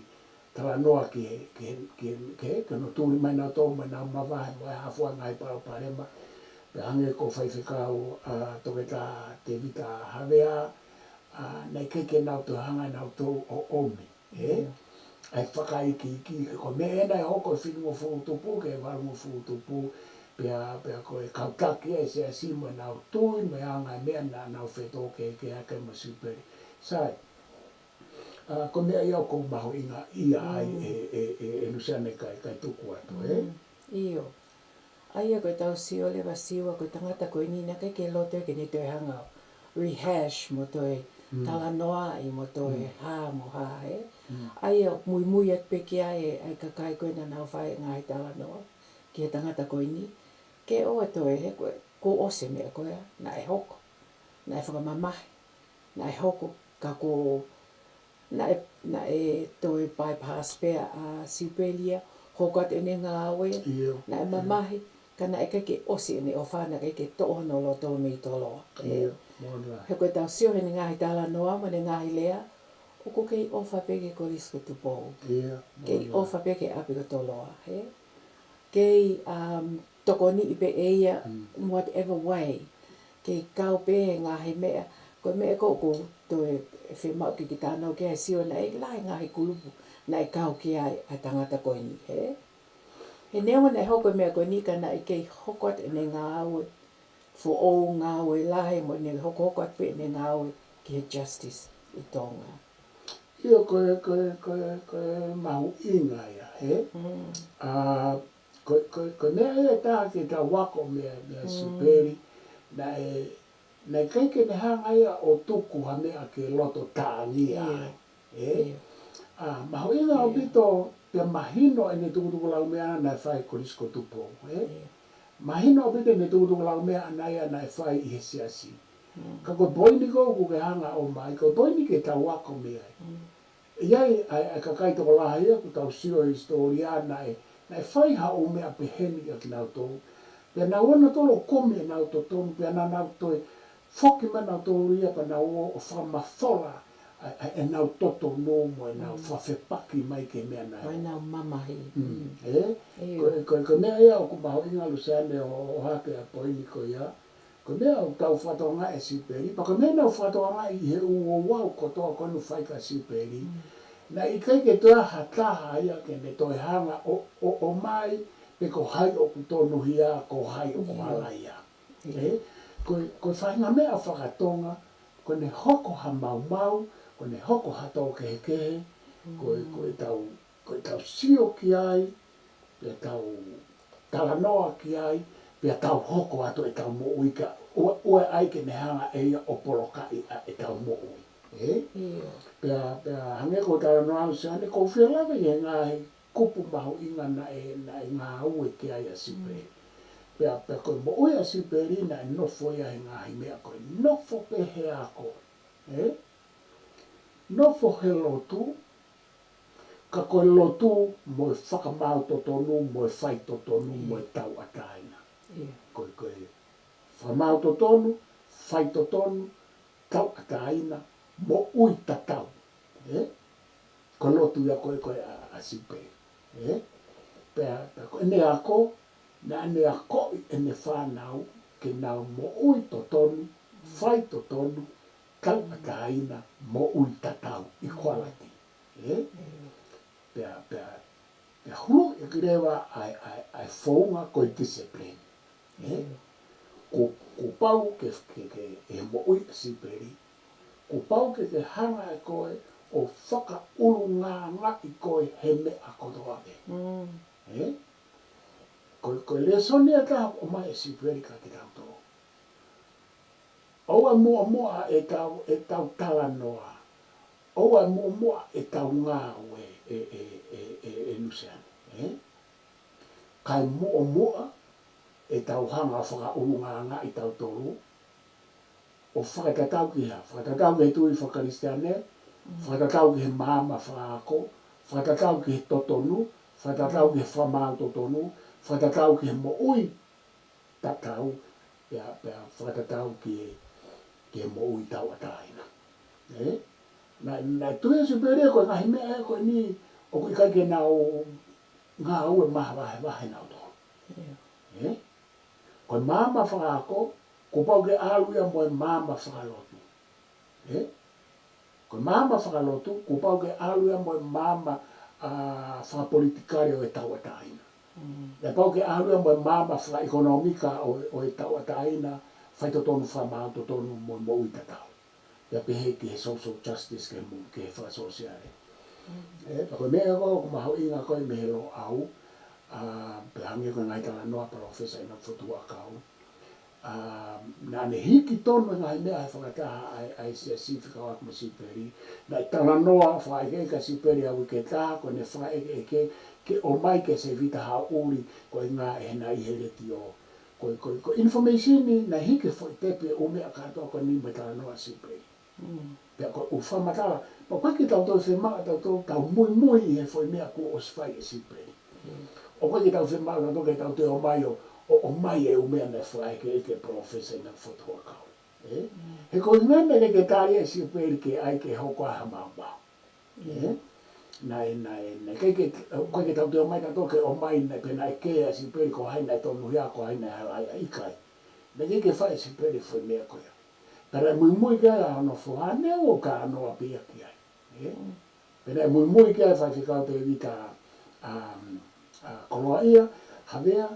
talanoa ki he, ki he, ki he, ki he, ki hono tuli mai nautolu mo ʻenau mavahe mo e hā fua e ngaahi palopalema. Pea hangē ko e faifekau, ʻa, Toketā Tēvita Havea, ʻa, naʻe ʻikai ke nau toe hanga ʻe nautolu ʻo ʻomi, ē? ʻIo. ʻA e fakaikiiki, ko e meʻa ē naʻe hoko he Fitungofulu Tupu ki he Valungofulu Tupu, pea, pea ko e kau taki ʻa e siasi mo ʻenau tui, mo e anga e meʻa naʻa nau fetōkehekeheʻaki mo Siupeli. Sai, ʻa, ko e meʻa ia ʻoku ou mahuʻingaʻia ai Mm. ʻe, ʻe, ʻe, ʻe Luseane kae, kae tuku atu, ē? Mm. ʻIo. ʻA ia ko ʻetau sio leva Siua ko e tangata ko eni naʻe ʻikai ke loto ke ne toe hanga ʻo rehash mo toe Mm. talanoaʻi mo toe Mm. hā mo hā, ē? Mm. ʻA ia muimui atu pē ki ai ʻa e kakai ko ē naʻa nau fai e ngaahi talanoa ki he tangata ko eni. Ke ʻoua toe, he ko e, kuo ʻosi e meʻa ko ē naʻe hoko. Naʻe fakamamahi, naʻe hoko, ka ko, naʻe, naʻe toe bypass pē ʻa Siupeli ia, hoko atu ʻene ngāue, ʻIo, naʻe ʻio. mamahi, ka naʻe ʻikai ke ʻosi ʻene ʻofa, naʻe ʻikai ke toʻo hono loto mei Toloa. ʻIo, moʻoni. He ko ʻetau sio heʻene ngaahi talanoa, mo ʻene ngaahi lea, ʻoku kei ʻofa pē ki he Kolisi ko Tupou. ʻIo, Kei moʻoni. ʻofa pē ki he ʻapi ko Toloa, ē? Kei, um, tokoniʻi pē ʻe ia, Mm. whatever way. Kei kau pē he ngaahi meʻa, ko e meʻa ko ē ʻoku toe fiemaʻu ke kiʻi talanoa ki ai Siua naʻe lahi e ngaahi kulupu naʻe kau ki ai ʻa e tangata ko eni, ē? He neongo naʻe hoko e meʻa ko eni ka naʻe kei hoko atu ʻene ngāue, foʻou ngāue lahi mo ʻene hokohoko atu pē ʻene ngāue ki he justice ʻi Tonga. ʻIo, ko e, ko e, ko e, ko e mahuʻinga ia, ē? Mm. ʻA, ko, ko, ko e meʻa ia ʻe taha ke tau ako mei, mei Mm. Siupeli, naʻe, naʻe ʻikai ke ne hanga ia ʻo tuku ha meʻa ke loto tāngia ʻIo. ai, ē? ʻIo. ʻA, mahuʻinga ʻIo. ʻaupito, pea mahino ʻene tukutuku laumeʻa naʻe fai Kolisi ko Tupou, ē? ʻIo. Mahino ʻaupito ʻene tukutuku laumeʻa ʻana ia naʻe fai ʻi he siasi. Mm. Ka ko e poini ko ē ʻoku ke hanga ʻo ʻomai, ko e poini ke tau ako mei ai. Mm. ʻI ai, ʻa e, ʻa e kakai tokolahi ia, ʻoku tau sio he hisitōlia naʻe, Naʻe fai ha ʻū meʻa pehē ni ʻia kinautolu. Pea nau ō nautolu ʻo kumi ʻenau totonu, pea naʻa nau toe foki mai nautolu ia pea nau ō ʻo fakamafola ʻa, ʻa, ʻenau totonu mo ʻenau fakafepaki mai ki he meʻa naʻe. Mo ʻenau mamahi. Mm. Mm. Ē? ʻIo. Ko e, ko e, ko e meʻa ia ʻoku mahuʻinga Luseane ʻo, ʻohake ʻa e poini ko ia. Ko e meʻa ʻoku tau fakatokangaʻi ʻa Siupeli, pea ko e meʻa naʻa nau fakatokangaʻi ʻi he ʻū ouau kotoa ko eni naʻe fai kia Siupeli. Mm. Naʻe ʻikai ke toe ʻi ai ha taha ia ke ne toe hanga ʻo, ʻo, ʻomai pe ko hai ʻoku tonuhia, ko hai ʻoku halaia. Mm. Ē? Ko e, ko e faʻahinga meʻa fakatonga, ko ʻene hoko ha maumau, ko ʻene hoko ha tō kehekehe, ko e, ko ʻetau, ko ʻetau sio ki ai, pea tau talanoa ki ai, pea tau hoko atu ʻetau moʻui ka ʻoua, ʻoua ʻe ʻai ke ne hanga ʻe ia ʻo polokaʻi ʻa ʻetau moʻui. Ē? ʻIo. Pea, pea hangē ko e talanoa ʻa Luseane, ʻoku ou fie lave ʻi he ngaahi kupu mahuʻinga naʻe, naʻe ngāue ki ai ʻa Siupeli. Mm. Pea, pea ko e moʻui ʻa Siupeli naʻe nofo ia he ngaahi meʻa ko e nofo pē he ako. Ē? Nofo he lotu, ka ko e lotu mo e fakamaau totonu, mo e fai totonu, mo e tauʻatāina. ʻIo. Ko e, ko e fakamaau totonu, fai totonu, tauʻatāina, moʻui tatau. Ē? Ko e lotu ia ko ē ko ē ʻa, ʻa Siupeli. Ē? Pea, pea ko ʻene ako, naʻa ne akoʻi ʻene fānau ke nau moʻui totonu, fai totonu, tauʻatāina, moʻui tatau, equality. Ē? Pea, pea, pea huluʻi ʻaki leva ʻa e, ʻa e, ʻa e founga ko e discipline. Ē? Kuo, kuo pau ke, ke, ke, ʻi he moʻui ʻa Siupeli, kuo pau ke ke hanga ʻe koe ʻo fakaʻulungaangaʻi koe he meʻa kotoa pē. Mm. Ē? Ko, ko e lēsoni ʻe taha ʻoku ʻomai ʻe Siupeli kia kitautolu. ʻOua ʻe muʻomuʻa ʻetau, ʻetau talanoa. ʻOua ʻe muʻomuʻa ʻetau ngāue ē, ē, ē, ē, ē Luseane. Ē? Kae muʻomuʻa ʻetau hanga ʻo fakaʻulungaangaʻi tautolu, ʻo fakatatau ki he hā? Fakatatau ki he tui faka-Kalisitiane, mm, fakatatau ki he maama fakaako, fakatatau ki he totonu, fakatatau, mm, ki he fakamaau totonu, fakatatau ki he moʻui tatau, pea, pea fakatatau ki he, ki he moʻui tauʻatāina. Ē? Naʻe, naʻe tui ʻa Siupeli ko e ngaahi meʻa ko eni ʻoku ʻikai ke nau ngāue maʻa vahevahe nautolu. ʻIo. Ē? Ko e maama fakaako, kuo pau ke ʻalu ia mo e maama fakalotu. Ē? Ko e maama fakalotu, kuo pau ke ʻalu ia mo e maama, ʻa, fakapolitikale ʻo e tauʻatāina. Mm. Naʻe pau ke ʻalu ia mo e maama fakaʻekonōmika ʻo, ʻo e tauʻatāina, fai totonu, fakamaau totonu mo e moʻui tatau. Pea pehē ki he social justice ki he mo-, ki he fakasōsiale. Mm. Ē, pea ko e meʻa ko ē ʻoku mahuʻinga ko ē mei he Loʻau, ʻa, pea hangē ko e ngaahi talanoa ʻa Palōfesa ʻInoke Fotu Huʻakau. ʻA, naʻa ne hiki tonu e ngaahi meʻa he fakataha ʻa e, ʻa e Siasi fekauʻaki mo Siupeli. Naʻe talanoa fakaʻekeʻeke ʻa Siupeli ʻa e uike ʻe taha, ko ʻene fakaʻekeʻeke ke ʻomai kia Sēvita Haʻuli, ko e ngaahi ʻe he naʻe ʻi he letiō. Ko e, ko e, ko e information ni, naʻe hiki foʻi tepi e ʻū meʻa kātoa ko eni mo e talanoa ʻa Siupeli. Mm. Pea ko e ʻū fakamatala, pea ʻoku ʻikai ke tau toe fiemaʻu ʻe tautolu ke tau muimui ʻi he foʻi meʻa kuo ʻosi fai ʻe Siupeli. Mm. ʻOku ʻikai ke tau fiemaʻu ʻe tautolu ke tau toe ō mai ʻo, ʻo, ʻomai e ʻū meʻa naʻe fakaʻekeʻeke ʻe Palōfesa ʻInoke Fotu Huʻakau. Ē? Mm. He ko e ʻuhinga naʻe ʻikai ke tali ʻe Siupeli ke ʻai ke hoko ha maumau. Ē? Mm. Naʻe, naʻe, naʻe ʻikai ke, ʻoku ʻikai ke tau toe ō mai tautolu ke ō mai naʻe, pe naʻe kē ʻa Siupeli ko hai naʻe tonuhia, ko hai naʻe halaia, ʻikai. Naʻe ʻikai ke fai ʻe Siupeli foʻi meʻa ko ia. Pea naʻe muimui ki ai ʻa hono foha, neongo ʻoku talanoa pē ia ki ai. Ē? Mm. Pea naʻe muimui ki ai Faifekau Tēvita, um, ʻa, Koloaʻia, Havea,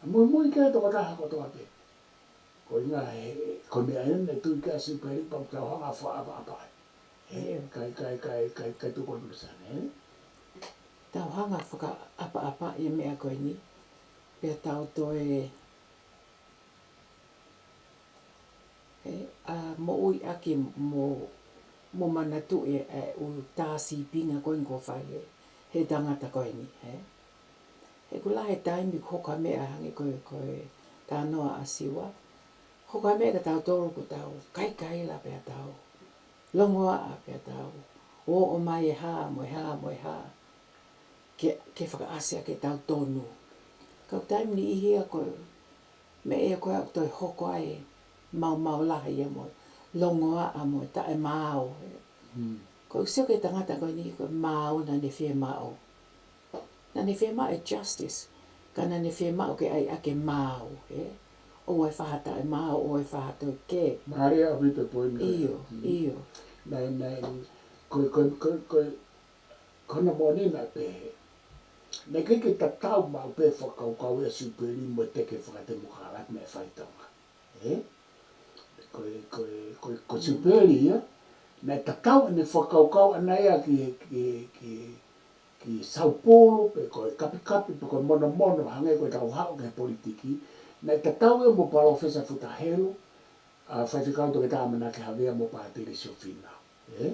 muimui ki ai tokotaha kotoa pē. Ko e ʻuhinga he, ko e meʻa eni naʻe tui ki ai ʻa Siupeli pea tau hanga ʻo fakaʻapaʻapaʻi. Ē, ʻIo. kai, kai, kai, kai, kai tuku atu Luseane, ē? Tau hanga ʻo fakaʻapaʻapaʻi e meʻa ko eni, pea tau toe, ē, ʻa, moʻui ʻaki mo, mo manatuʻi e, e ʻū tā sīpinga ko eni kuo fai ʻe he, he tangata ko eni, ē? He ʻoku lahi e taimi ʻoku hoko ha meʻa hangē ko e, ko e talanoa ʻa Siua. Hoko ha meʻa kia tautolu ʻoku tau kaikaila pea tau longoaʻa pea tau ō ʻomai e hā mo e hā mo e hā. ke, ke fakaʻasi ʻa ke tau tonu. Kau taimi ni ʻi hia ko e meʻa ia ko ē ʻoku toe hoko ai e maumau lahi ia mo e longoaʻa mo e taʻemaau. Ko e sio ki he tangata ko eni ko e maau naʻa ne fiemaʻu. Naʻa ne fiemaʻu e justice, ka naʻa ne fiemaʻu ke ʻai ʻa ke maau, ē? ʻOua ʻe faʻa taʻemaau, ʻoua ʻe faʻa toe kē. Mālie ʻaupito e poini ko ē. ʻIo, ʻio. Naʻe, naʻe, ko e, ko e, ko e, ko e, ko hono moʻoni naʻe pehē. Naʻe ʻikai ke tatau maʻu pē fakakaukau ʻa Siupeli mo e teke fakatemokalati naʻe fai ʻi Tonga. Ē? Ko e, ko e, ko e, ko Siupeli ia, naʻe tatau ʻene fakakaukau ʻana ia ki, ki, ki, ki saupulu, pe ko e kapikapi, pe ko e monomono, hangē ko e tau haʻu ki he politiki, naʻe tatau ia mo Palōfesa Futa Helu, ʻa Faifekau Toketā ʻAmanaki Havea mo Pātele Siofina. Ē?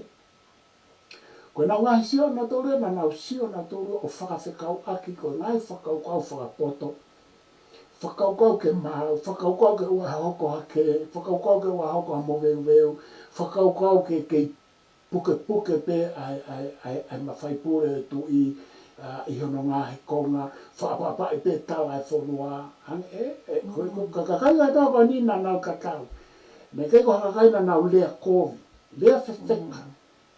Ko ʻenau ngaahi sio nautolu ia, naʻa nau sio nautolu ʻo fakafekauʻaki ko e ngaahi fakakaukau fakapoto, fakakaukau ke maau, fakakaukau ke ʻoua ʻe hoko ha kē, fakakaukau ke ʻoua ʻe hoko ha moveuveu, fakakaukau ke, ke pukepuke pē ʻa e, ʻa e, ʻa e, ʻa e mafai pule ʻo e tuʻi, ʻa, ʻi hono ngaahi konga, faʻapaʻapaʻi pē tala e fonua, hangē, ē, ē, ko e, ko e, ka, kakai ʻa e tau ko eni naʻa nau tatau. Naʻe ʻikai ko ha kakai naʻa nau lea kovi, lea fefeka.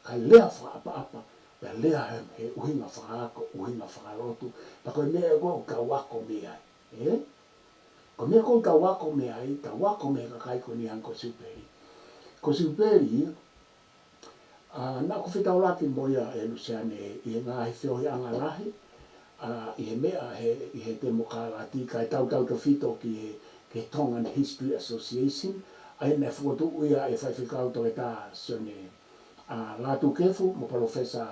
Kae lea fakaʻapaʻapa, pea lea he, he ʻuhinga fakaako, ʻuhinga fakalotu, pea ko e meʻa ko ē ʻoku tau ako mei ai, ē? Ko e meʻa ko ē ʻoku tau ako mei ai, tau ako mei he kakai ko eni hangē ko Siupeli. Ko Siupeli, ʻa, naʻa ku fetaulaki mo ia ʻe Luseane ʻi he ngaahi feohiʻanga lahi, ʻa, ʻi he meʻa he, ʻi he temokalati, kae tautautefito ki he, ki he Tongan History Association, ʻa ia naʻe fokotuʻu ia ʻe Faifekau Toketā Sione ʻa Lātūkefu mo Palōfesa,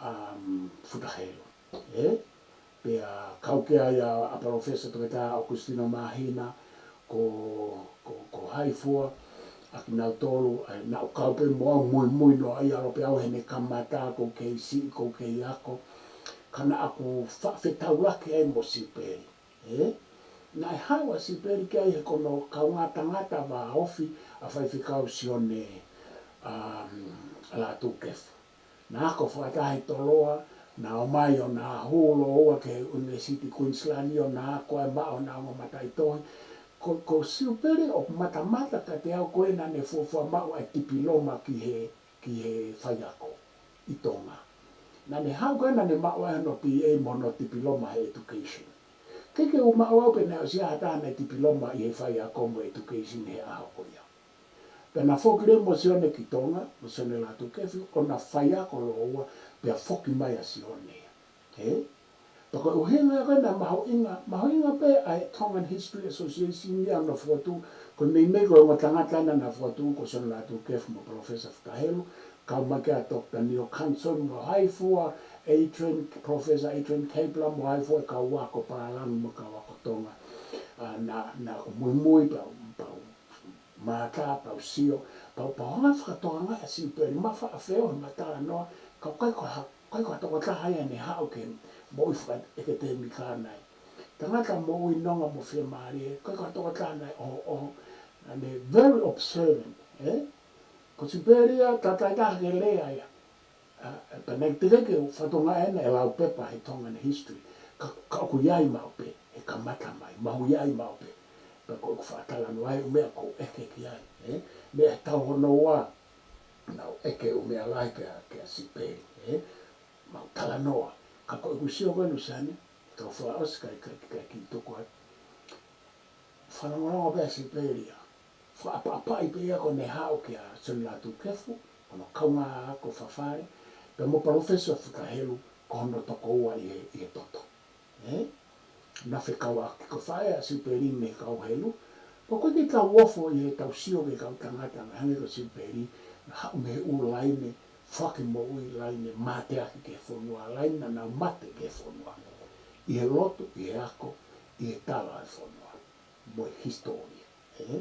um, Futa Helu. Ē? Pea kau ki ai ʻa, ʻa Palōfesa Toketā ʻOkusitino Māhina, ko, ko, ko Haifua, ʻa kinautolu, ʻa, naʻa ku kau pē mo au muimui noa ia ʻalu pē au heʻene kamata, ʻoku ou kei siʻi, ʻoku ou kei ako. Ka naʻa ku faʻa fetaulaki ai mo Siupeli. Ē? Naʻe haʻu ʻa Siupeli ki ai he ko hono kaungā tangata vāofi ʻa Faifekau Sione, um, Lātūkefu. Naʻa ako fakataha ʻi Toloa, naʻa ō mai ʻo na hū lōua ki he ʻUnivēsiti Queensland ʻo na ako ai maʻa ʻo na ongo mataʻitohi. Ko, ko Siupeli ʻoku matamata kiate au ko ē naʻa ne fuofua maʻu ʻa e tipiloma ki he, ki he faiako ʻi Tonga. Naʻa ne haʻu ko ē naʻa ne maʻu ai hono B A mo hono tipiloma he education. ʻIkai ke u maʻu au pe naʻe ʻosi ʻi ai ha taha naʻe tipiloma ʻi he faiako mo e education he ʻaho ko ia. Pea na foki leva mo Sione ki Tonga, mo Sione Lātūkefu, ʻo na faiako lōua, pea foki mai ʻa Sione. Ē? Pea ko e ʻuhinga ko ē naʻe mahuʻinga, mahuʻinga pē ʻa e Tongan History Association ia naʻa na fokotuʻu, ko e meimei ko e ongo tangata naʻa na fokotuʻu ko Sione Lātūkefu mo Palōfesa Futa Helu, kau mai ki ai ʻa Doctor Neil Cunson mo Haifua, Adrian, Professor Adrian Kabler mo Haifua, e kau ako pālangi mo e kau ako Tonga. ʻA, naʻa, naʻa ku muimui pea, pea mātā, pea u sio, pea, pea u hanga fakatokangaʻi ʻa Siupeli, ma faʻa feohi ma talanoa, ka ʻoku ʻikai ko ha, ʻikai ko ha tokotaha ia naʻe haʻu ke moʻui fakaʻekitemika nai. Tangata moʻui nonga mo fiemālie, ʻikai ko ha tokotaha naʻe ʻohoʻoho, naʻa ne very observant, ē? Ko Siupeli ia, taʻetaha ke lea ia. ʻA, pea naʻe teʻeki ke u fakatokangaʻi ʻe lau pepa he Tongan history. Ka, ka ʻoku ʻi ai maʻu pē, he kamata mai, mahuʻi ai maʻu pē. Pea ko ʻeku faʻa talanoa ai ʻū meʻa ʻoku ou ʻeke ki ai, ē? Meʻa he taʻu hono ua, naʻa ku ʻeke ʻū meʻa lahi kia, kia Siupeli, ē? Mau talanoa. Ka ko ʻeku sio ko ē Luseane, kau fakaʻosi kae, kae, kae kiʻi tuku ai. Fanongonongo pē ʻa Siupeli ia. Fakaʻapaʻapaʻi pē ia ko ʻene haʻu kia Sione Lātūkefu, ko hono kaungā ako fafale, pea mo Palōfesa Futa Helu, ko hono tokoua ʻi he, ʻi he toto. Ē? Na fekauʻaki ko e faʻē ʻa Siupeli mei he kau Helu, pea ʻoku ʻikai ke tau ofo ʻi heʻetau sio ki he kau tangata, hangē ko Siupeli, naʻe haʻu mei he ʻū laine, foaki moʻui, laine mateaki ki he fonua, laine naʻa nau mate ki he fonua. ʻI he lotu, ʻi he ako, ʻi he tala e fonua. Mo e hisitōlia, ē?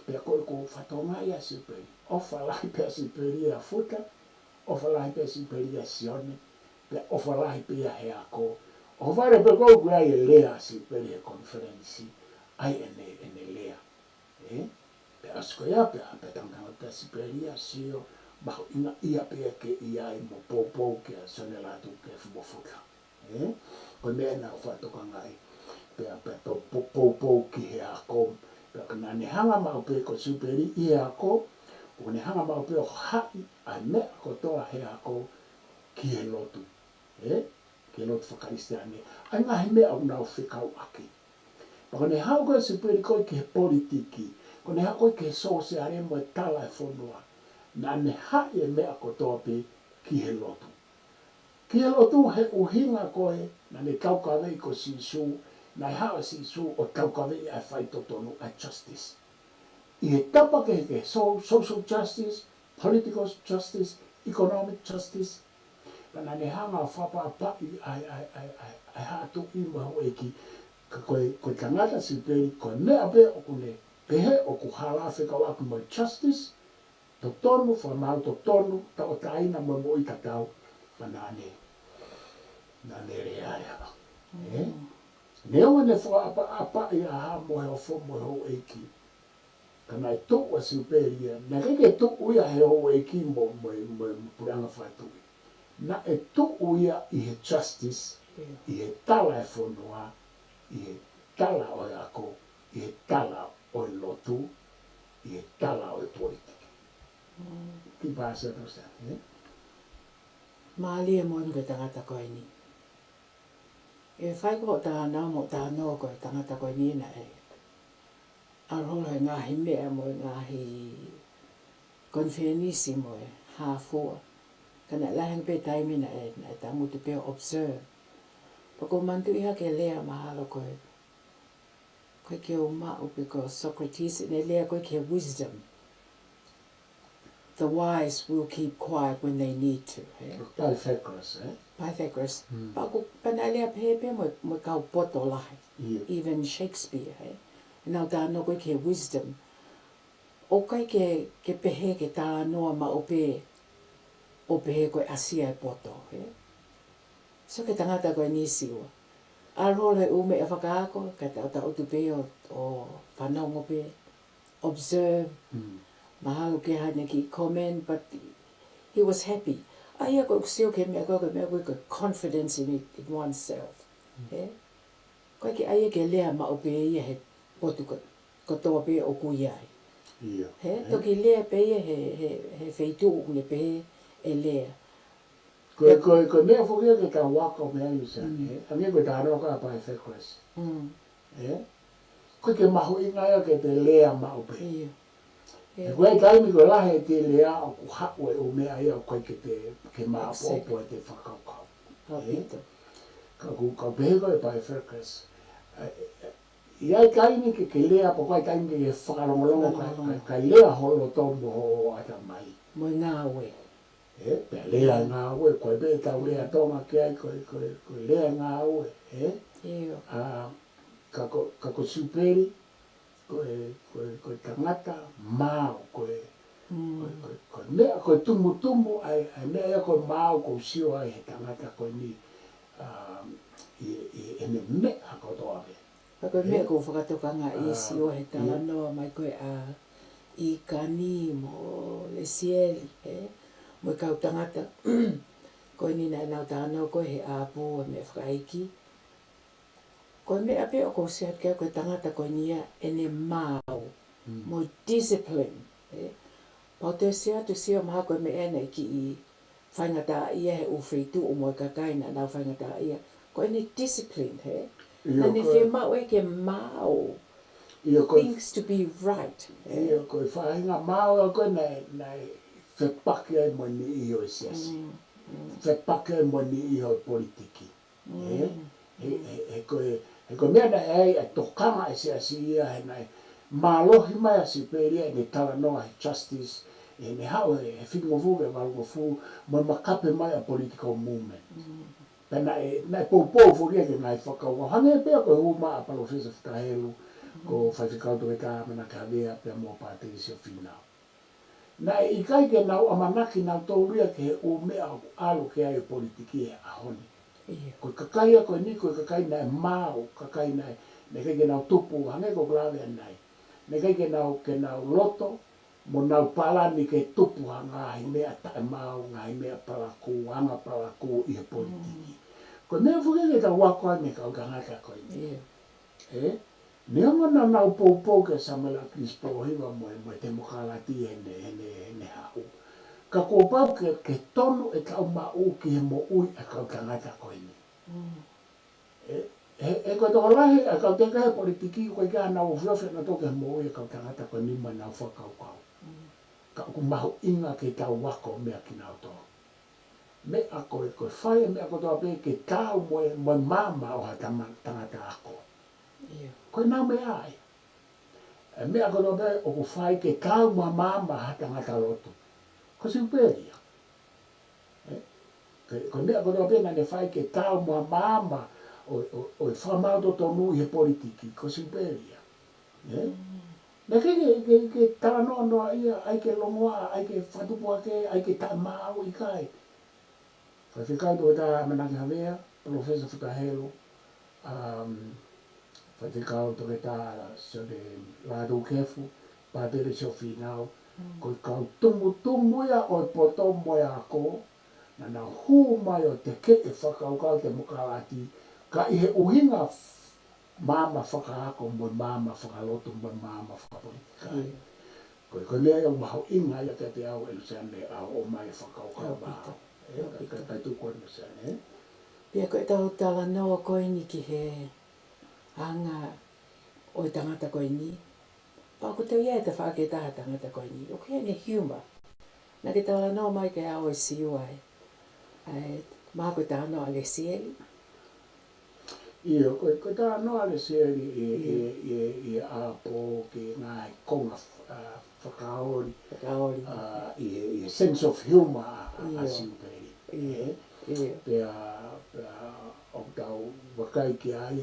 Pea ko ʻeku fakatokangaʻi ʻa Siupeli, ʻofa lahi pē ʻa Siupeli ʻia Futa, ʻofa lahi pē ʻa Siupeli ʻia Sione, pea ʻofa lahi pē ia he ako. ʻOhovale pē ko ē ʻoku ʻi ai e lea ʻa Siupeli he konifelenisi, ʻai ʻene, ʻene lea, ē? Pea ʻosi ko ia pea, pea tangatanga pē ʻa Siupeli ia, sio, mahuʻinga ia pē ke ʻi ai mo poupou kia Sione Lātūkefu mo Futa. ē? Ko e meʻa naʻa ku fakatokangaʻi. Pea, pea to po-, poupou ki he ako. Pea ka naʻa ne hanga maʻu pē ko Siupeli ʻi he ako, ʻoku ne hanga maʻu pē ʻo haʻi ʻa e meʻa kotoa he ako ki he lotu. Ē? Ki he lotu faka-Kalisitiane. ʻA e ngaahi meʻa ʻoku nau fekauʻaki. Pea ko ʻene haʻu ko ē Siupeli ko ē ki he politiki, ko ʻene haʻu ko ē ki he sōsiale mo e tala e fonua, naʻa ne haʻi e meʻa kotoa pē ki he lotu. Ki he lotu he ʻuhinga ko ē naʻa ne taukaveʻi ko Sīsū, naʻe haʻu ʻa Sīsū ʻo taukaveʻi ʻa e faitotonu, ʻa e justice. ʻI he tapa kehekehe, so-, social justice, political justice, economic justice, pea naʻa ne hanga ʻo fakaʻapaʻapaʻi ʻa e, ʻa e, ʻa e, ʻa e, ʻa e haʻa tuʻi mo e houʻeiki. Ka ko e, ko e tangata Siupeli, ko e meʻa pē ʻoku ne pehē ʻoku hala fekauʻaki mo e justice, totonu, fakamaau totonu, tauʻatāina mo e moʻui tatau, pea naʻa ne, naʻa ne lea leva. Ē? Mm. Neongo ʻene fakaʻapaʻapaʻi ʻa Haʻa Moheofo mo e houʻeiki, ka naʻe tuʻu ʻa Siupeli ia, naʻe ʻikai ke tuʻu ia he houʻeiki mo, mo, mo, mo e puleʻanga fakatuʻi. Naʻe tuʻu ia ʻi he justice, ʻIo. ʻi he tala e fonua, ʻi he tala ʻo e ako, ʻi he tala ʻo e lotu, ʻi he tala ʻo e politiki. Mm. Ki pāsia tosa, ē? Mālie moʻoni ko e tangata ko eni. ʻE fai ko ʻeta nau mo ʻeta nau ko e tangata ko eni naʻe ʻalu holo he ngaahi meʻa mo e ngaahi konifelenisi mo e hā fua. Ka naʻe lahi ange pē taimi naʻe, naʻe tangutu pē ʻo observe. Pea ʻoku ou manatuʻi ha kiʻi lea mahalo ko e, ko e ke u maʻu pē ko Socrates, ʻene lea ko ē ki he wisdom. The wise will keep quiet when they need to, ē? Pythagoras, ē? Pythagoras. Mm. Pea ʻoku, pea naʻe lea pehē pē mo, mo e kau poto lahi. ʻIo. Even Shakespeare, ē? Naʻa nau talanoa ko ē ki he wisdom. ʻOku ʻikai ke, ke pehē ke talanoa maʻu pē ʻo pehē ko e ʻasi ʻa e poto, ē? So ko e tangata ko eni Siua. ʻAlu holo he ʻū meʻa fakaako, ka ta, ta utu pē ʻo, ʻo fanongo pē, observe, Mm. mahalo ke ʻi ai haʻane kiʻi comment, but he was happy. ʻA ia ko e sio ki he meʻa ko ē, ko e meʻa ko ē ko e confidence in it, in oneself. Mm. Ē? ʻOku ʻikai ke ʻai ia ke lea maʻu pē ia he potu ko, kotoa pē ʻoku ʻi ai. ʻIo. He, Ē? toki lea pē ia he, he, he feituʻu ʻoku ne pehē ʻe lea. Ko e, ko e, ko e meʻa foki ia ke tau ako mei ai, Luseane, Mm. ē? Hangē ko e talanoa ko ē ʻa Pythagoras. Mm. Ē? ʻOku ʻikai ke mahuʻinga ia ke te lea maʻu pē. ʻIo. He ʻIo. ko e taimi ko e lahi ʻete lea ʻoku haʻu e ʻū meʻa ia ʻoku ʻikai ke te, ke māʻopoʻopo Exactly. ʻete fakakaukau. ʻAupito. Ē? Ka ʻoku, ka ʻoku pehē ko ē ʻe Pythagoras. ʻE, ʻe, ʻe, ʻi ai e taimi ke, ke lea, pea ʻoku ʻi ai e taimi ke, ke fakalongolongo, ka, Fakalongolongo. ka, ka lea ho loto mo hoʻo ʻatamai. Mo e ngāue. Ē, pea lea Mm. ngāue, ko e pē ʻetau lea Mm. Tonga ki ai, ko e, ko e, ko e lea ngāue, ē? ʻIo. ʻA, ka ko, ka ko Siupeli, ko e, ko e, ko e tangata maau, ko e, Mm. ko e, ko e, ko e meʻa, ko e tumutumu, ʻa e, ʻa e meʻa ia ko e maau, ʻoku ou sio ai he tangata ko eni, um, ʻi, ʻi heʻene meʻa kotoa pē. Ka ko e meʻa Ē? ʻoku ou fakatokangaʻi Ah, Siua he ʻio. talanoa mai ko ē ʻa ʻIkani mo Lesieli, ē? Mo e kau tangata. Ko eni naʻa nau talanoa ko ē he ʻapu, he meʻa fakaʻeiki. Ko e meʻa pē ʻoku ou sio ki ai ko e tangata ko eni ia ʻene maau, Mm. mo e discipline, ē? Pea ʻoku ou sio atu Siua mahalo ko e meʻa naʻe kiʻi faingataʻaʻia he ʻū feituʻu mo e kakai naʻa nau faingataʻaʻia. Ko ʻene discipline, ē? ʻIo, Naʻa ne ko e fiemaʻu ʻe ia ke maau. ʻIo, ko e Things to be right, ē? ʻIo, ko e faʻahinga maau ia ko ē naʻe, naʻe fepaki ai mo e niʻihi ʻo e siasi. Mm, mm. Fepaki ai mo e niʻihi ʻo e politiki. Ē? Mm, He, mm. he, he ko e, he ko e meʻa naʻe ʻai ʻa e tokanga ʻa e siasi ia he naʻe mālohi mai ʻa Siupeli ia ʻene talanoa he justice, ʻene haʻu he, he fitungofulu ki he valungofulu, mo e makape mai ʻa e political movement. Mm. Pea naʻe, naʻe poupou foki ia ki he ngaahi fakakaukau. Hangē pē ko e hū mai ʻa Palōfesa Futa Helu, ko Mm. Faifekau Toketā ʻAmanaki Havea pea mo Pātelisia Fīnau. Naʻe ʻikai ke nau ʻamanaki nautolu ia ki he ʻū meʻa ʻoku ʻalu ki ai e politiki he ʻaho ni. ʻIo. Ko e kakai ia ko eni, ko e kakai naʻe maau, kakai naʻe, naʻe ʻikai ke nau tupu, hangē ko ʻeku lave ʻanenai. Naʻe ʻikai ke nau, ke nau loto, mo nau palani ke tupu ha ngaahi meʻa taʻemaau, ngaahi meʻa palakū, anga palakū ʻi he politiki. Mm. Ko e meʻa foki ke tau ako ai mei he kau tangata ko eni. ʻIo. Ē? Neongo naʻa nau poupou kia Samuela Kilisi Pōhiva mo e, mo e temokalati ʻi heʻene, heʻene, heʻene haʻu. Ka kuo pau ke, ke tonu ʻetau maʻu ki he moʻui ʻa e kau tangata ko eni. Mm. Ē, he, he ko e tokolahi ʻa e kau teka he politiki ko e ʻikai ke nau ofiofi nautolu ki he moʻui ʻa e kau tangata ko eni mo ʻenau fakakaukau. Mm. Ka ʻoku mahuʻinga ke tau ako meia kinautolu. Meʻa ko e, ko e fai e meʻa kotoa pē ke taau mo e, mo e maama ʻo ha tama-, tangata ako. ʻIo. Ko ʻenau meʻa ia. ʻE meʻa kotoa pē ʻoku fai ke taau mo e maama ha tangata lotu. Ko Siupeli ia. Ē? Ko e, ko e meʻa kotoa pē naʻa ne fai ke taau mo e maama ʻo, ʻo, ʻo e fakamaau totonu ʻi he politiki. Ko Siupeli ia. Ē? Mm. Naʻe ʻikai ke, ke, ke talanoa noa ia, ʻai ke longoaʻa, ʻai ke fakatupu hake, ʻai ke taʻemaau, ʻikai. Faifekau Toketā ʻAmanaki Havea, Palōfesa Futa Helu, um, Faifekau Toketā Sione Lātūkefu, Pātele Siofīnau, mm, ko e kau tumutumu ia ʻo e poto mo e ako, naʻa nau hū mai ʻo tekeʻi e fakakaukau temokalati, ka ʻi he ʻuhinga f-, maama fakaako mo e maama fakalotu mo e maama fakapolitikale. Mm. Ko e, ko e meʻa ia ʻoku mahuʻinga ia kiate au ʻe Luseane ʻa hoʻo ʻomai e fakakaukau ʻaupito, maau. Ē, ʻaupito. Ka, ka, ka tuku ʻa Luseane, ē? Pea ko ʻetau talanoa ko eni ki he anga ʻo e tangata ko eni. Pea ʻoku tau ʻi ai e tafaʻaki ʻe taha ʻo e tangata ko eni. ʻOku ʻi ai ʻene humor. Naʻa ke talanoa mai ki ai ʻo e Siua ē. ʻA e, mahalo ko e talanoa ʻa Lesieli. ʻIo, ko e, ko e talanoa ʻa Lesieli ʻi, ʻi, ʻIo. ʻi, ʻi ʻapō ki he ngaahi konga, ʻa, fakaoli. Fakaoli. ʻA, ʻi he, ʻi he sense of humor ʻa, ʻa, ʻa ʻIo. Siupeli. ʻIo. Ē? ʻIo. Pea, pea ʻoku tau vakai ki ai,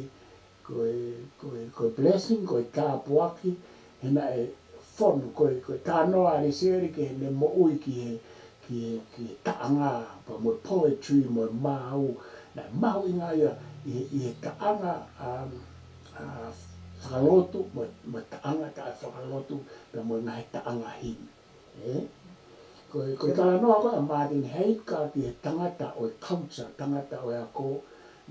ko e, ko e, ko e blessing, ko e tāpuaki, he naʻe fonu, ko e, ko e talanoa ʻa Lesieli ki heʻene moʻui ki he, ki he, ki he taʻanga, pea mo e poetry, mo e maau, naʻe mahuʻinga ia ʻi he, ʻi he taʻanga, um, ʻa, fakalotu, mo e, mo e taʻanga taʻefakalotu, pea mo e ngaahi taʻanga himi. Ē? Ko e, ko e talanoa ko ē ʻa Martin Heytker ki he tangata ʻo e culture, tangata ʻo e ako,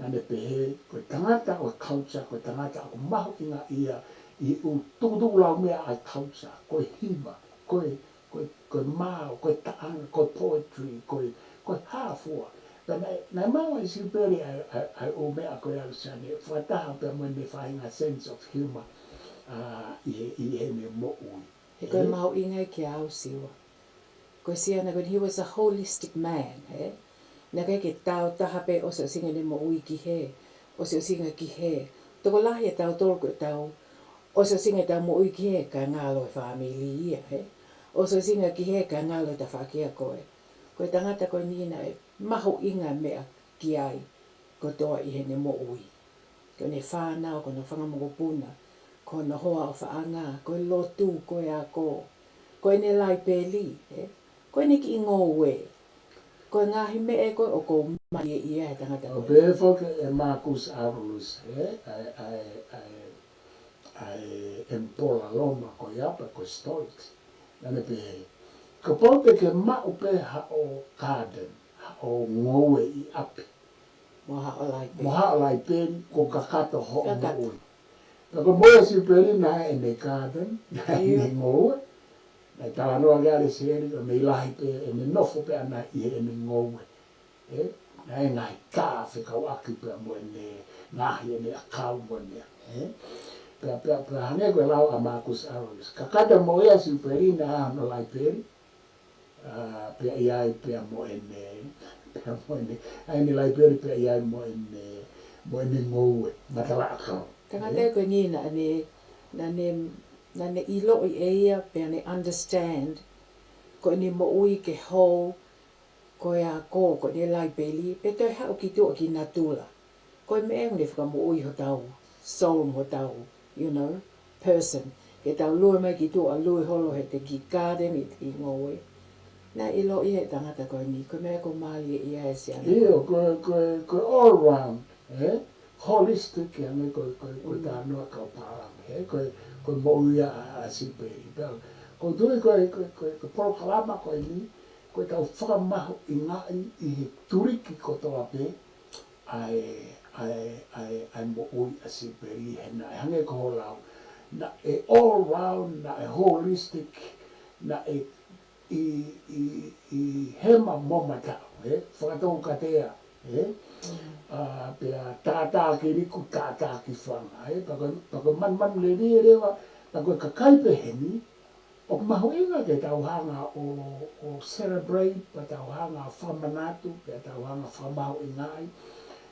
naʻa ne pehē, ko e tangata ʻo e culture, ko e tangata ʻoku mahuʻinga ia ʻi he ʻū tukutuku laumeʻa ʻa e culture, ko e hiva, ko e, ko e, ko e maau, ko e taʻanga, ko e poetry, ko e, ko e hā fua. Pea naʻe, naʻe maʻu ʻe Siupeli ʻa e, ʻa e, ʻa e ʻū meʻa ko ē ʻa Luseane, fakataha pea mo ʻene faʻahinga sense of humor, ʻa, ʻi he, ʻi heʻene moʻui. He ko e Ē? mahuʻinga ia kia au Siua. Ko e siana ko eni, he was a holistic man, ē? Naʻe ʻikai ke tāutaha pē ʻosiʻosinga ʻene moʻui ki hē, ʻosiʻosinga ki hē. Tokolahi ʻetau tolo ko ʻetau ʻosiʻosinga ʻetau moʻui ki hē, kae ngalo e fāmili ia, ē? ʻOsiʻosinga ki hē, kae ngalo e tafaʻaki ko ē. Ko e tangata ko eni naʻe mahuʻinga meʻa ki ai kotoa ʻi heʻene moʻui. Ko ʻene fānau, ko hono fanga mokopuna, ko hono hoa ʻofaʻanga, ko e lotu, ko e ako, ko ʻene laipeli, ē? Ko ʻene kiʻi ngoue. Ko e ngaahi meʻa ko ē ʻoku ou mālieʻia he tangata ʻO ko ē. pehē foki ʻe Marcus Aurelius, ē? ʻA e, ʻa e, ʻa e, ʻa e ʻEmipola Loma ko ia pe ko e Stoics. Naʻa ne pehē, kapau te ke maʻu pē haʻo garden, haʻo ngoue ʻi ʻapi, Mo haʻo laipeli. mo haʻo laipeli, kuo kakato hoʻo Kakato. moʻui. Pea ko e moʻui ʻa Siupeli naʻe ʻi heʻene garden, naʻe ʻi Io. heʻene ngoue. Naʻe talanoa ki ai ʻa Lesieli, ʻo mei lahi pē ʻene nofo pē ʻaʻana ʻi heʻene ngoue. Ē, naʻe ngaahi tā fekauʻaki pea mo ʻene ngaahi ʻene ʻakau mo e meʻa. Ē? Pea, pea, pea hangē ko e lau ʻa Marcus Aurelius. Kakato e moʻui ʻa Siupeli naʻe ʻi ai hono laipeli, ʻa, pea ʻi ai pea mo ʻene, pea mo ʻene, ʻa ʻene laipeli pea ʻi ai mo ʻene, mo ʻene ngoue, matalaʻakau. Tangata Ē? ko eni naʻa ne, naʻa ne, naʻa ne ʻiloʻi ʻe ia, pea ne understand, ko ʻene moʻui ke hou, ko e ako, ko ʻene laipeli, pea toe haʻu ki tuʻa ki natula. Ko e meʻa ʻoku ne fakamoʻui hotau soul mo hotau, you know, person. Ke tau lue mai ki tuʻa, lue holo he te ki garden ʻi te ki ngoue. Naʻe ʻiloʻi ʻe he tangata ko eni, ko e meʻa ʻoku mālieʻia ai e siana. ʻIo, ko e, ko e, ko e all round, ē? Holistic, ʻa ia ko e, ko e, ko e Mm. talanoa kau pālangi, ē? Ko e, ko e moʻui ʻa, ʻa Siupeli. Pea, ʻoku ou tui ko e, ko e, ko e, ko e polokalama ko eni, ko ʻetau fakamahuʻingaʻi ʻi he tuliki kotoa pē, ʻa e, ʻa e, ʻa e, ʻa e moʻui ʻa Siupeli he naʻe hangē ko hoʻo lau. Naʻe all round, naʻe holistic, naʻe ʻi, ʻi, ʻi hema mo mataʻu, ē? Fakatoukatea, ē? ʻA, pea tātā ki liku, tātā ki fanga, ē? Pea ko e, pea ko e manumanu lelei leva, pea ko e kakai peheni, ʻoku mahuʻinga ke tau hanga ʻo, ʻo celebrate, pea tau hanga ʻo fakamanatu, pea tau hanga ʻo fakamahuʻingaʻi.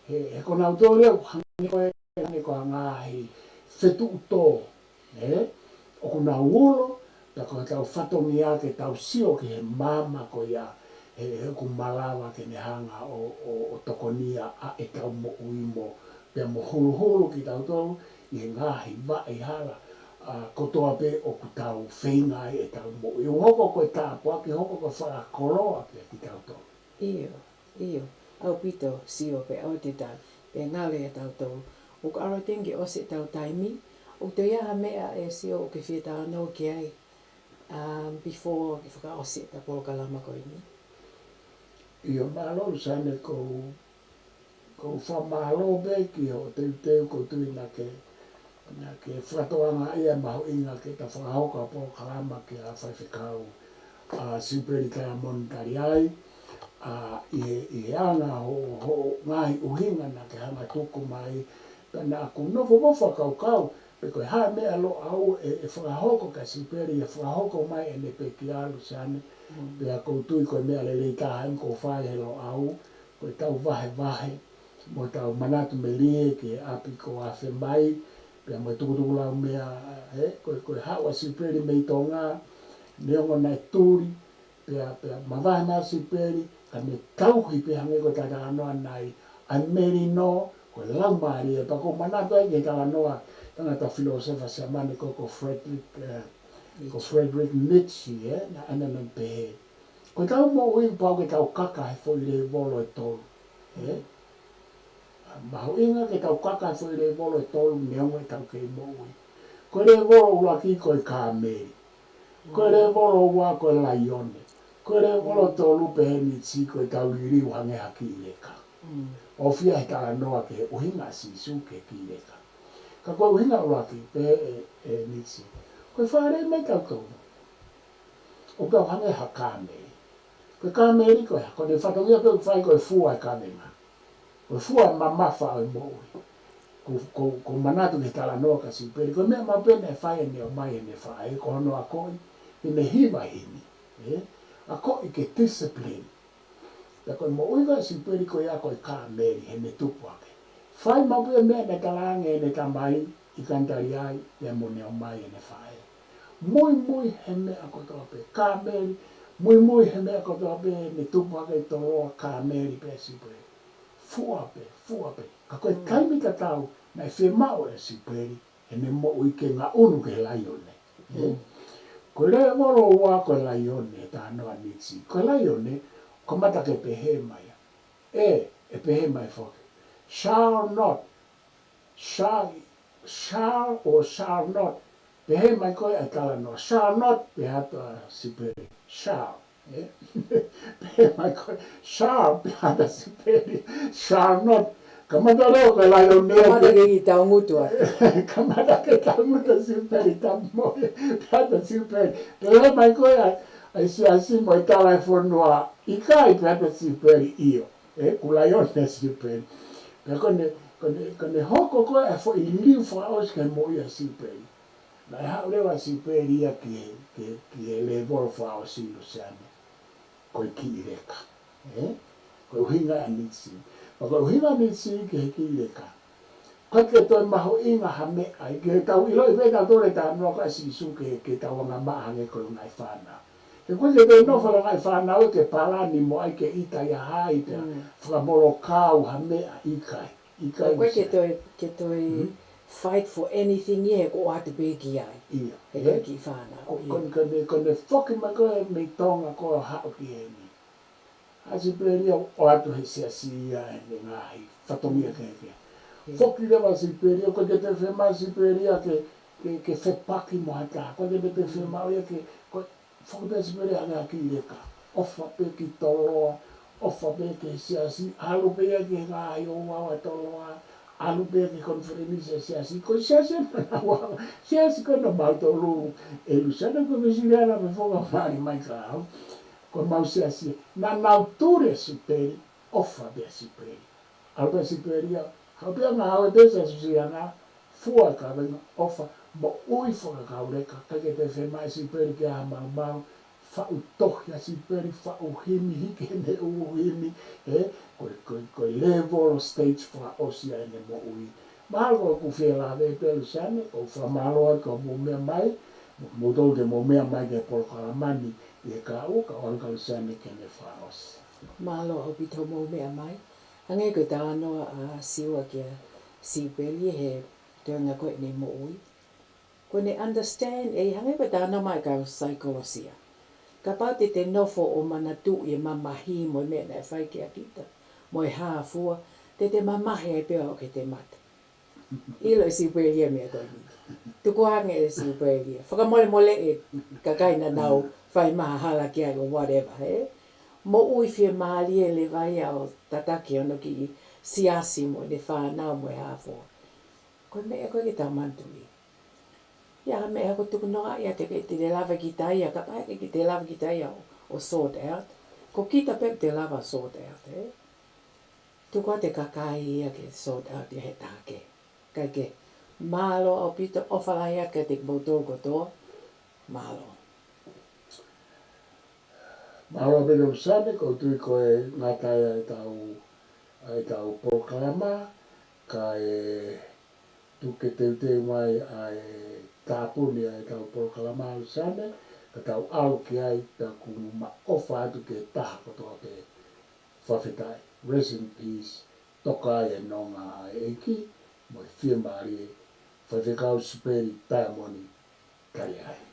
He, he ko nautolu ia ʻoku hangē ko e, hangē ko e ngaahi fetuʻutō, ē? ʻOku nau ulo, pea ko ʻetau fatongia ke tau sio ki he maama ko ia, he, he ʻoku malava ke ne hanga ʻo, ʻo, ʻo tokonia ʻa ʻetau moʻui mo, pea mo huluhulu kitautolu ʻi he ngaahi vaʻe hala, ʻa, kotoa pē ʻoku tau feinga ai ʻetau moʻui. ʻO hoko ko e tāpuaki, hoko ko e fakakoloa pē kitautolu. ʻIo, ʻio. ʻAupito, sio pē ʻo te tau, pē ngale ʻa tautolu. ʻOku ʻalu atu ange ʻosi ʻetau taimi, ʻoku toe ʻi ai ha meʻa ʻe sio ʻoku ke fie talanoa ki ai, um, before ke fakaʻosi ʻeta polokalama ko eni? ʻIo, mālō Luseane, ʻoku ou, ʻoku ou fakamālō pē ki hoʻo teuteu, ʻoku ou tui naʻa ke, naʻa ke fakatokangaʻi ʻa e mahuʻinga ke ta fakahoko ʻa e polokalama kia Faifekau, ʻa, Siupeli Talamoni Taliai, ʻa, ʻi he, ʻi he anga hoʻo, hoʻo ngaahi ʻuhinga naʻa ke hanga ʻo tuku mai, pea naʻa ku nofo mo fakakaukau, pe ko e hā e meʻa Loʻau ʻe, ʻe fakahoko kia Siupeli, ʻe fakahoko mai ʻene pekia Luseane, Mm. pea ʻoku ou tui ko e meʻa lelei taha eni kuo fai ʻe Loʻau, ko ʻetau vahevahe, mo ʻetau manatu melie ki he ʻapi ko Afemai, pea mo e tukutukulaumea, ē, ko e, ko e haʻu ʻa Siupeli mei Tonga, neongo naʻe tuli, pea, pea mavahe mai ʻa Siupeli, ka ne tauhi pē hangē ko e talanoa naʻe ʻi ai ʻa Melino, ko e laumālie, pea ʻoku ou manatu ai ki he talanoa, tangata filōsefa Siamane ko, ko Friedrich, ē, ko Nietzsche. Friedrich Nietzsche, ē, naʻa ne pehē. Ko ʻetau moʻui pau ke tau kaka he foʻi lēvolo ʻe tolu. Ē? Mahuʻinga ke tau kaka he foʻi lēvolo ʻe tolu neongo ʻetau kei moʻui. Ko e lēvolo ʻuluaki ko e kāmeli. Ko e lēvolo ua ko e laione. Ko e lēvolo tolu pehē ʻe Nietzsche ko ʻetau liliu hangē ha kiʻi leka. Mm. ʻOku fie ʻi ai e talanoa ki he ʻuhinga ʻa Sīsū ki he kiʻi leka. Ka ko e ʻuhinga ʻuluaki pehē ʻe, ʻe Nietzsche. Ko e fālele mai tautolu. ʻOku tau hangē ha kāmeli. Ko e kāmeli ko e, ko ʻene fatongia pē ʻoku fai ko e fua e kavenga. Ko e fua e mamafa ʻo e moʻui. ʻOku, ʻoku, ʻoku ou manatu ki he talanoa kia Siupeli. Ko e meʻa maʻu pē naʻe fai ʻene ʻomai ʻene faʻē, ko hono akoʻi, ʻene hiva himi. Ē? Akoʻi ke discipline. Pea ko e moʻui ko ē ʻa Siupeli ko ia ko e kāmeli heʻene tupu hake. Fai maʻu pē meʻa naʻe talaange ʻe heʻene tamai ʻi Kanitaliai, pea mo ʻene ʻomai ʻene faʻē. Muimui he meʻa kotoa pē, kāmeli, muimui he meʻa kotoa pē, heʻene tupu hake ʻi Toloa, kāmeli pē ʻa Siupeli. Fua pē, fua pē. Ka ko e taimi tatau, naʻe fiemaʻu ʻe Siupeli, heʻene moʻui ke ngaʻunu ki he laione. Ē? Mm. Ko e lēvolo ua ko e laione, he talanoa ʻa Nietzsche. Ko e laione, kamata ke pehē mai. Ē, ʻe pehē mai foki. Shall not. Shall, shall or shall not. Pehē mai ko ē ʻa e talanoa. Shall not, pehē atu ʻa Siupeli. Shall. Ē? Pehē mai ko ē, shall, pehē atu ʻa Siupeli, shall not. Kamata leva ko e laione. Kamata ke taungutu atu. Kamata ke taungutu ʻa Siupeli, tapu mo e, pehē atu ʻa Siupeli. Pehē mai ko ē ʻa, ʻa e siasi mo e tala e fonua, ʻikai, pehē atu ʻa Siupeli, ʻio. Ē, ʻoku laione ʻa Siupeli. Pea ko ʻene, ko ʻene, ko ʻene hoko ko ē ʻa e foʻi liliu fakaʻosi ki he moʻui ʻa Siupeli. Naʻe haʻu leva ʻa Siupeli ia ki he, ki he, ki he lēvolo fakaʻosi Luseane. Ko e kiʻi leka. Ē? Ko e ʻuhinga ʻa Nietzsche. Pea ko e ʻuhinga ʻa Nietzsche ki he kiʻi leka. ʻOku ʻikai ke toe mahuʻinga ha meʻa, ʻikai ke tau ʻiloʻi pē tautolu e talanoa ko ē ʻa Sīsū ki he, ki heʻetau angamaʻa hangē ko e ngaahi fānau. He ʻoku ʻikai ke toe nofo e ngaahi fānau ia ke palani mo ʻai ke ʻita ia ha ai pea Mm. fakamolokau ha meʻa, ʻikai. ʻIkai ʻOku ʻikai ke Luseane. toe, ke toe Mm. fight for anything ia he ʻoku ʻoatu pē ki ai. ʻIo. He Ē? ko e kiʻi fānau. Ko, ʻIo. ko, ko ʻene, ko ʻene foki mai ko ē mei Tonga ko ē ʻo haʻu ki heni. ʻA Siupeli ia ʻoatu he siasi ia ʻene ngaahi fatongia kehekehe. ʻIo. Foki leva ʻa Siupeli ia, ʻoku ʻikai ke toe fiemaʻu ʻa Siupeli ia ke, ke, ke fepaki mo ha taha. ʻOku ʻikai ke toe fiemaʻu ia ke, ko e foki pē ʻa Siupeli ia hangē ha kiʻi leka. ʻOfa pē ki Toloa, ʻofa pē ki he siasi, ʻalu pē ia ki he ngaahi ouau ʻa Toloa, ʻalu pē ia ki he konifelenisi ʻa e siasi, ko e siasi ʻa e manava, siasi ko ena ʻo mautolu ʻe Luseane, ko e Uēsiliana pē foki ʻoku mali mai kia au, ko ʻemau siasi. Naʻa nau tuli ʻa Sipeli, ʻofa pē ʻa Sipeli. ʻAlu pē ʻa Sipeli ia, haʻu pē ia ngāue pē ʻa e siasi ʻa Luseane, fua e kaveinga ʻofa, moʻui fakakauleka, ʻikai ke toe fiemaʻu ʻe Sipeli ke ʻai ha maumau, faʻu tohi ʻa Sipeli, faʻu himi, hiki ʻene ʻū himi, ē, ko e, ko e, ko e level stage fakaʻosi ʻa ʻene moʻui. Mahalo ʻoku fie lave pē Luseane, ʻoku fakamālō atu hoʻomou meʻa mai, mou tolu te mou meʻa mai ki he polokalama ni, ʻi he kahaʻu, ka ʻoku ʻalu kia Luseane ke ne fakaʻosi. Mālō ʻaupito hoʻomou meʻa mai. Hangē ko e talanoa ʻa Siua kia Sipeli he toenga ko ē ʻene moʻui. Ko ʻene understand, ʻe hangē ko e talanoa mai ʻa e kau saikolosia. Kapau te te nofo ʻo manatuʻi e mamahi mo e meʻa naʻe fai kia kita, mo e hā fua, te te mamahi ai pē ʻo aʻu ki heʻete mate. ʻIlo ʻe Sipeli ia e meʻa ko eni. Tukuange ʻe Sipeli ia. Fakamolemoleʻi e kakai naʻa nau fai mai ha hala ki ai ʻo whatever, ē? Moʻui fiemālie leva ia ʻo tataki hono kiʻi siasi mo ʻene fānau mo e hā fua. Ko e meʻa ko ē ke tau manatuʻi. ʻI ai ha meʻa ʻoku tukunoa ia te ke te lava kita ia, kapau ʻe ʻikai te lava kita ia ʻo, ʻo sort out. Ko kita pē te lava sort out, ē? Tuku atu e kakai ia ke sort out ia he taha kehe. Kae kehe, mālō ʻaupito, ʻofa lahi atu kiate kimoutolu kotoa. Mālō. Mālō ʻaupito Luseane, ʻoku ou tui ko e ngata ai ʻetau, ʻetau polokalama, kae tuku ke teuteu mai ʻa e tāpuni ʻa ʻetau polokalama Luseane, ka tau ʻalu ki ai, pea ʻoku ma ʻofa atu ki he taha kotoa pē. Fakafetaʻi. Rest in peace. Toka ai e nonga ʻa e ʻEiki, mo e fiemālie, Faifekau Sipeli Taimoni Kaliahe.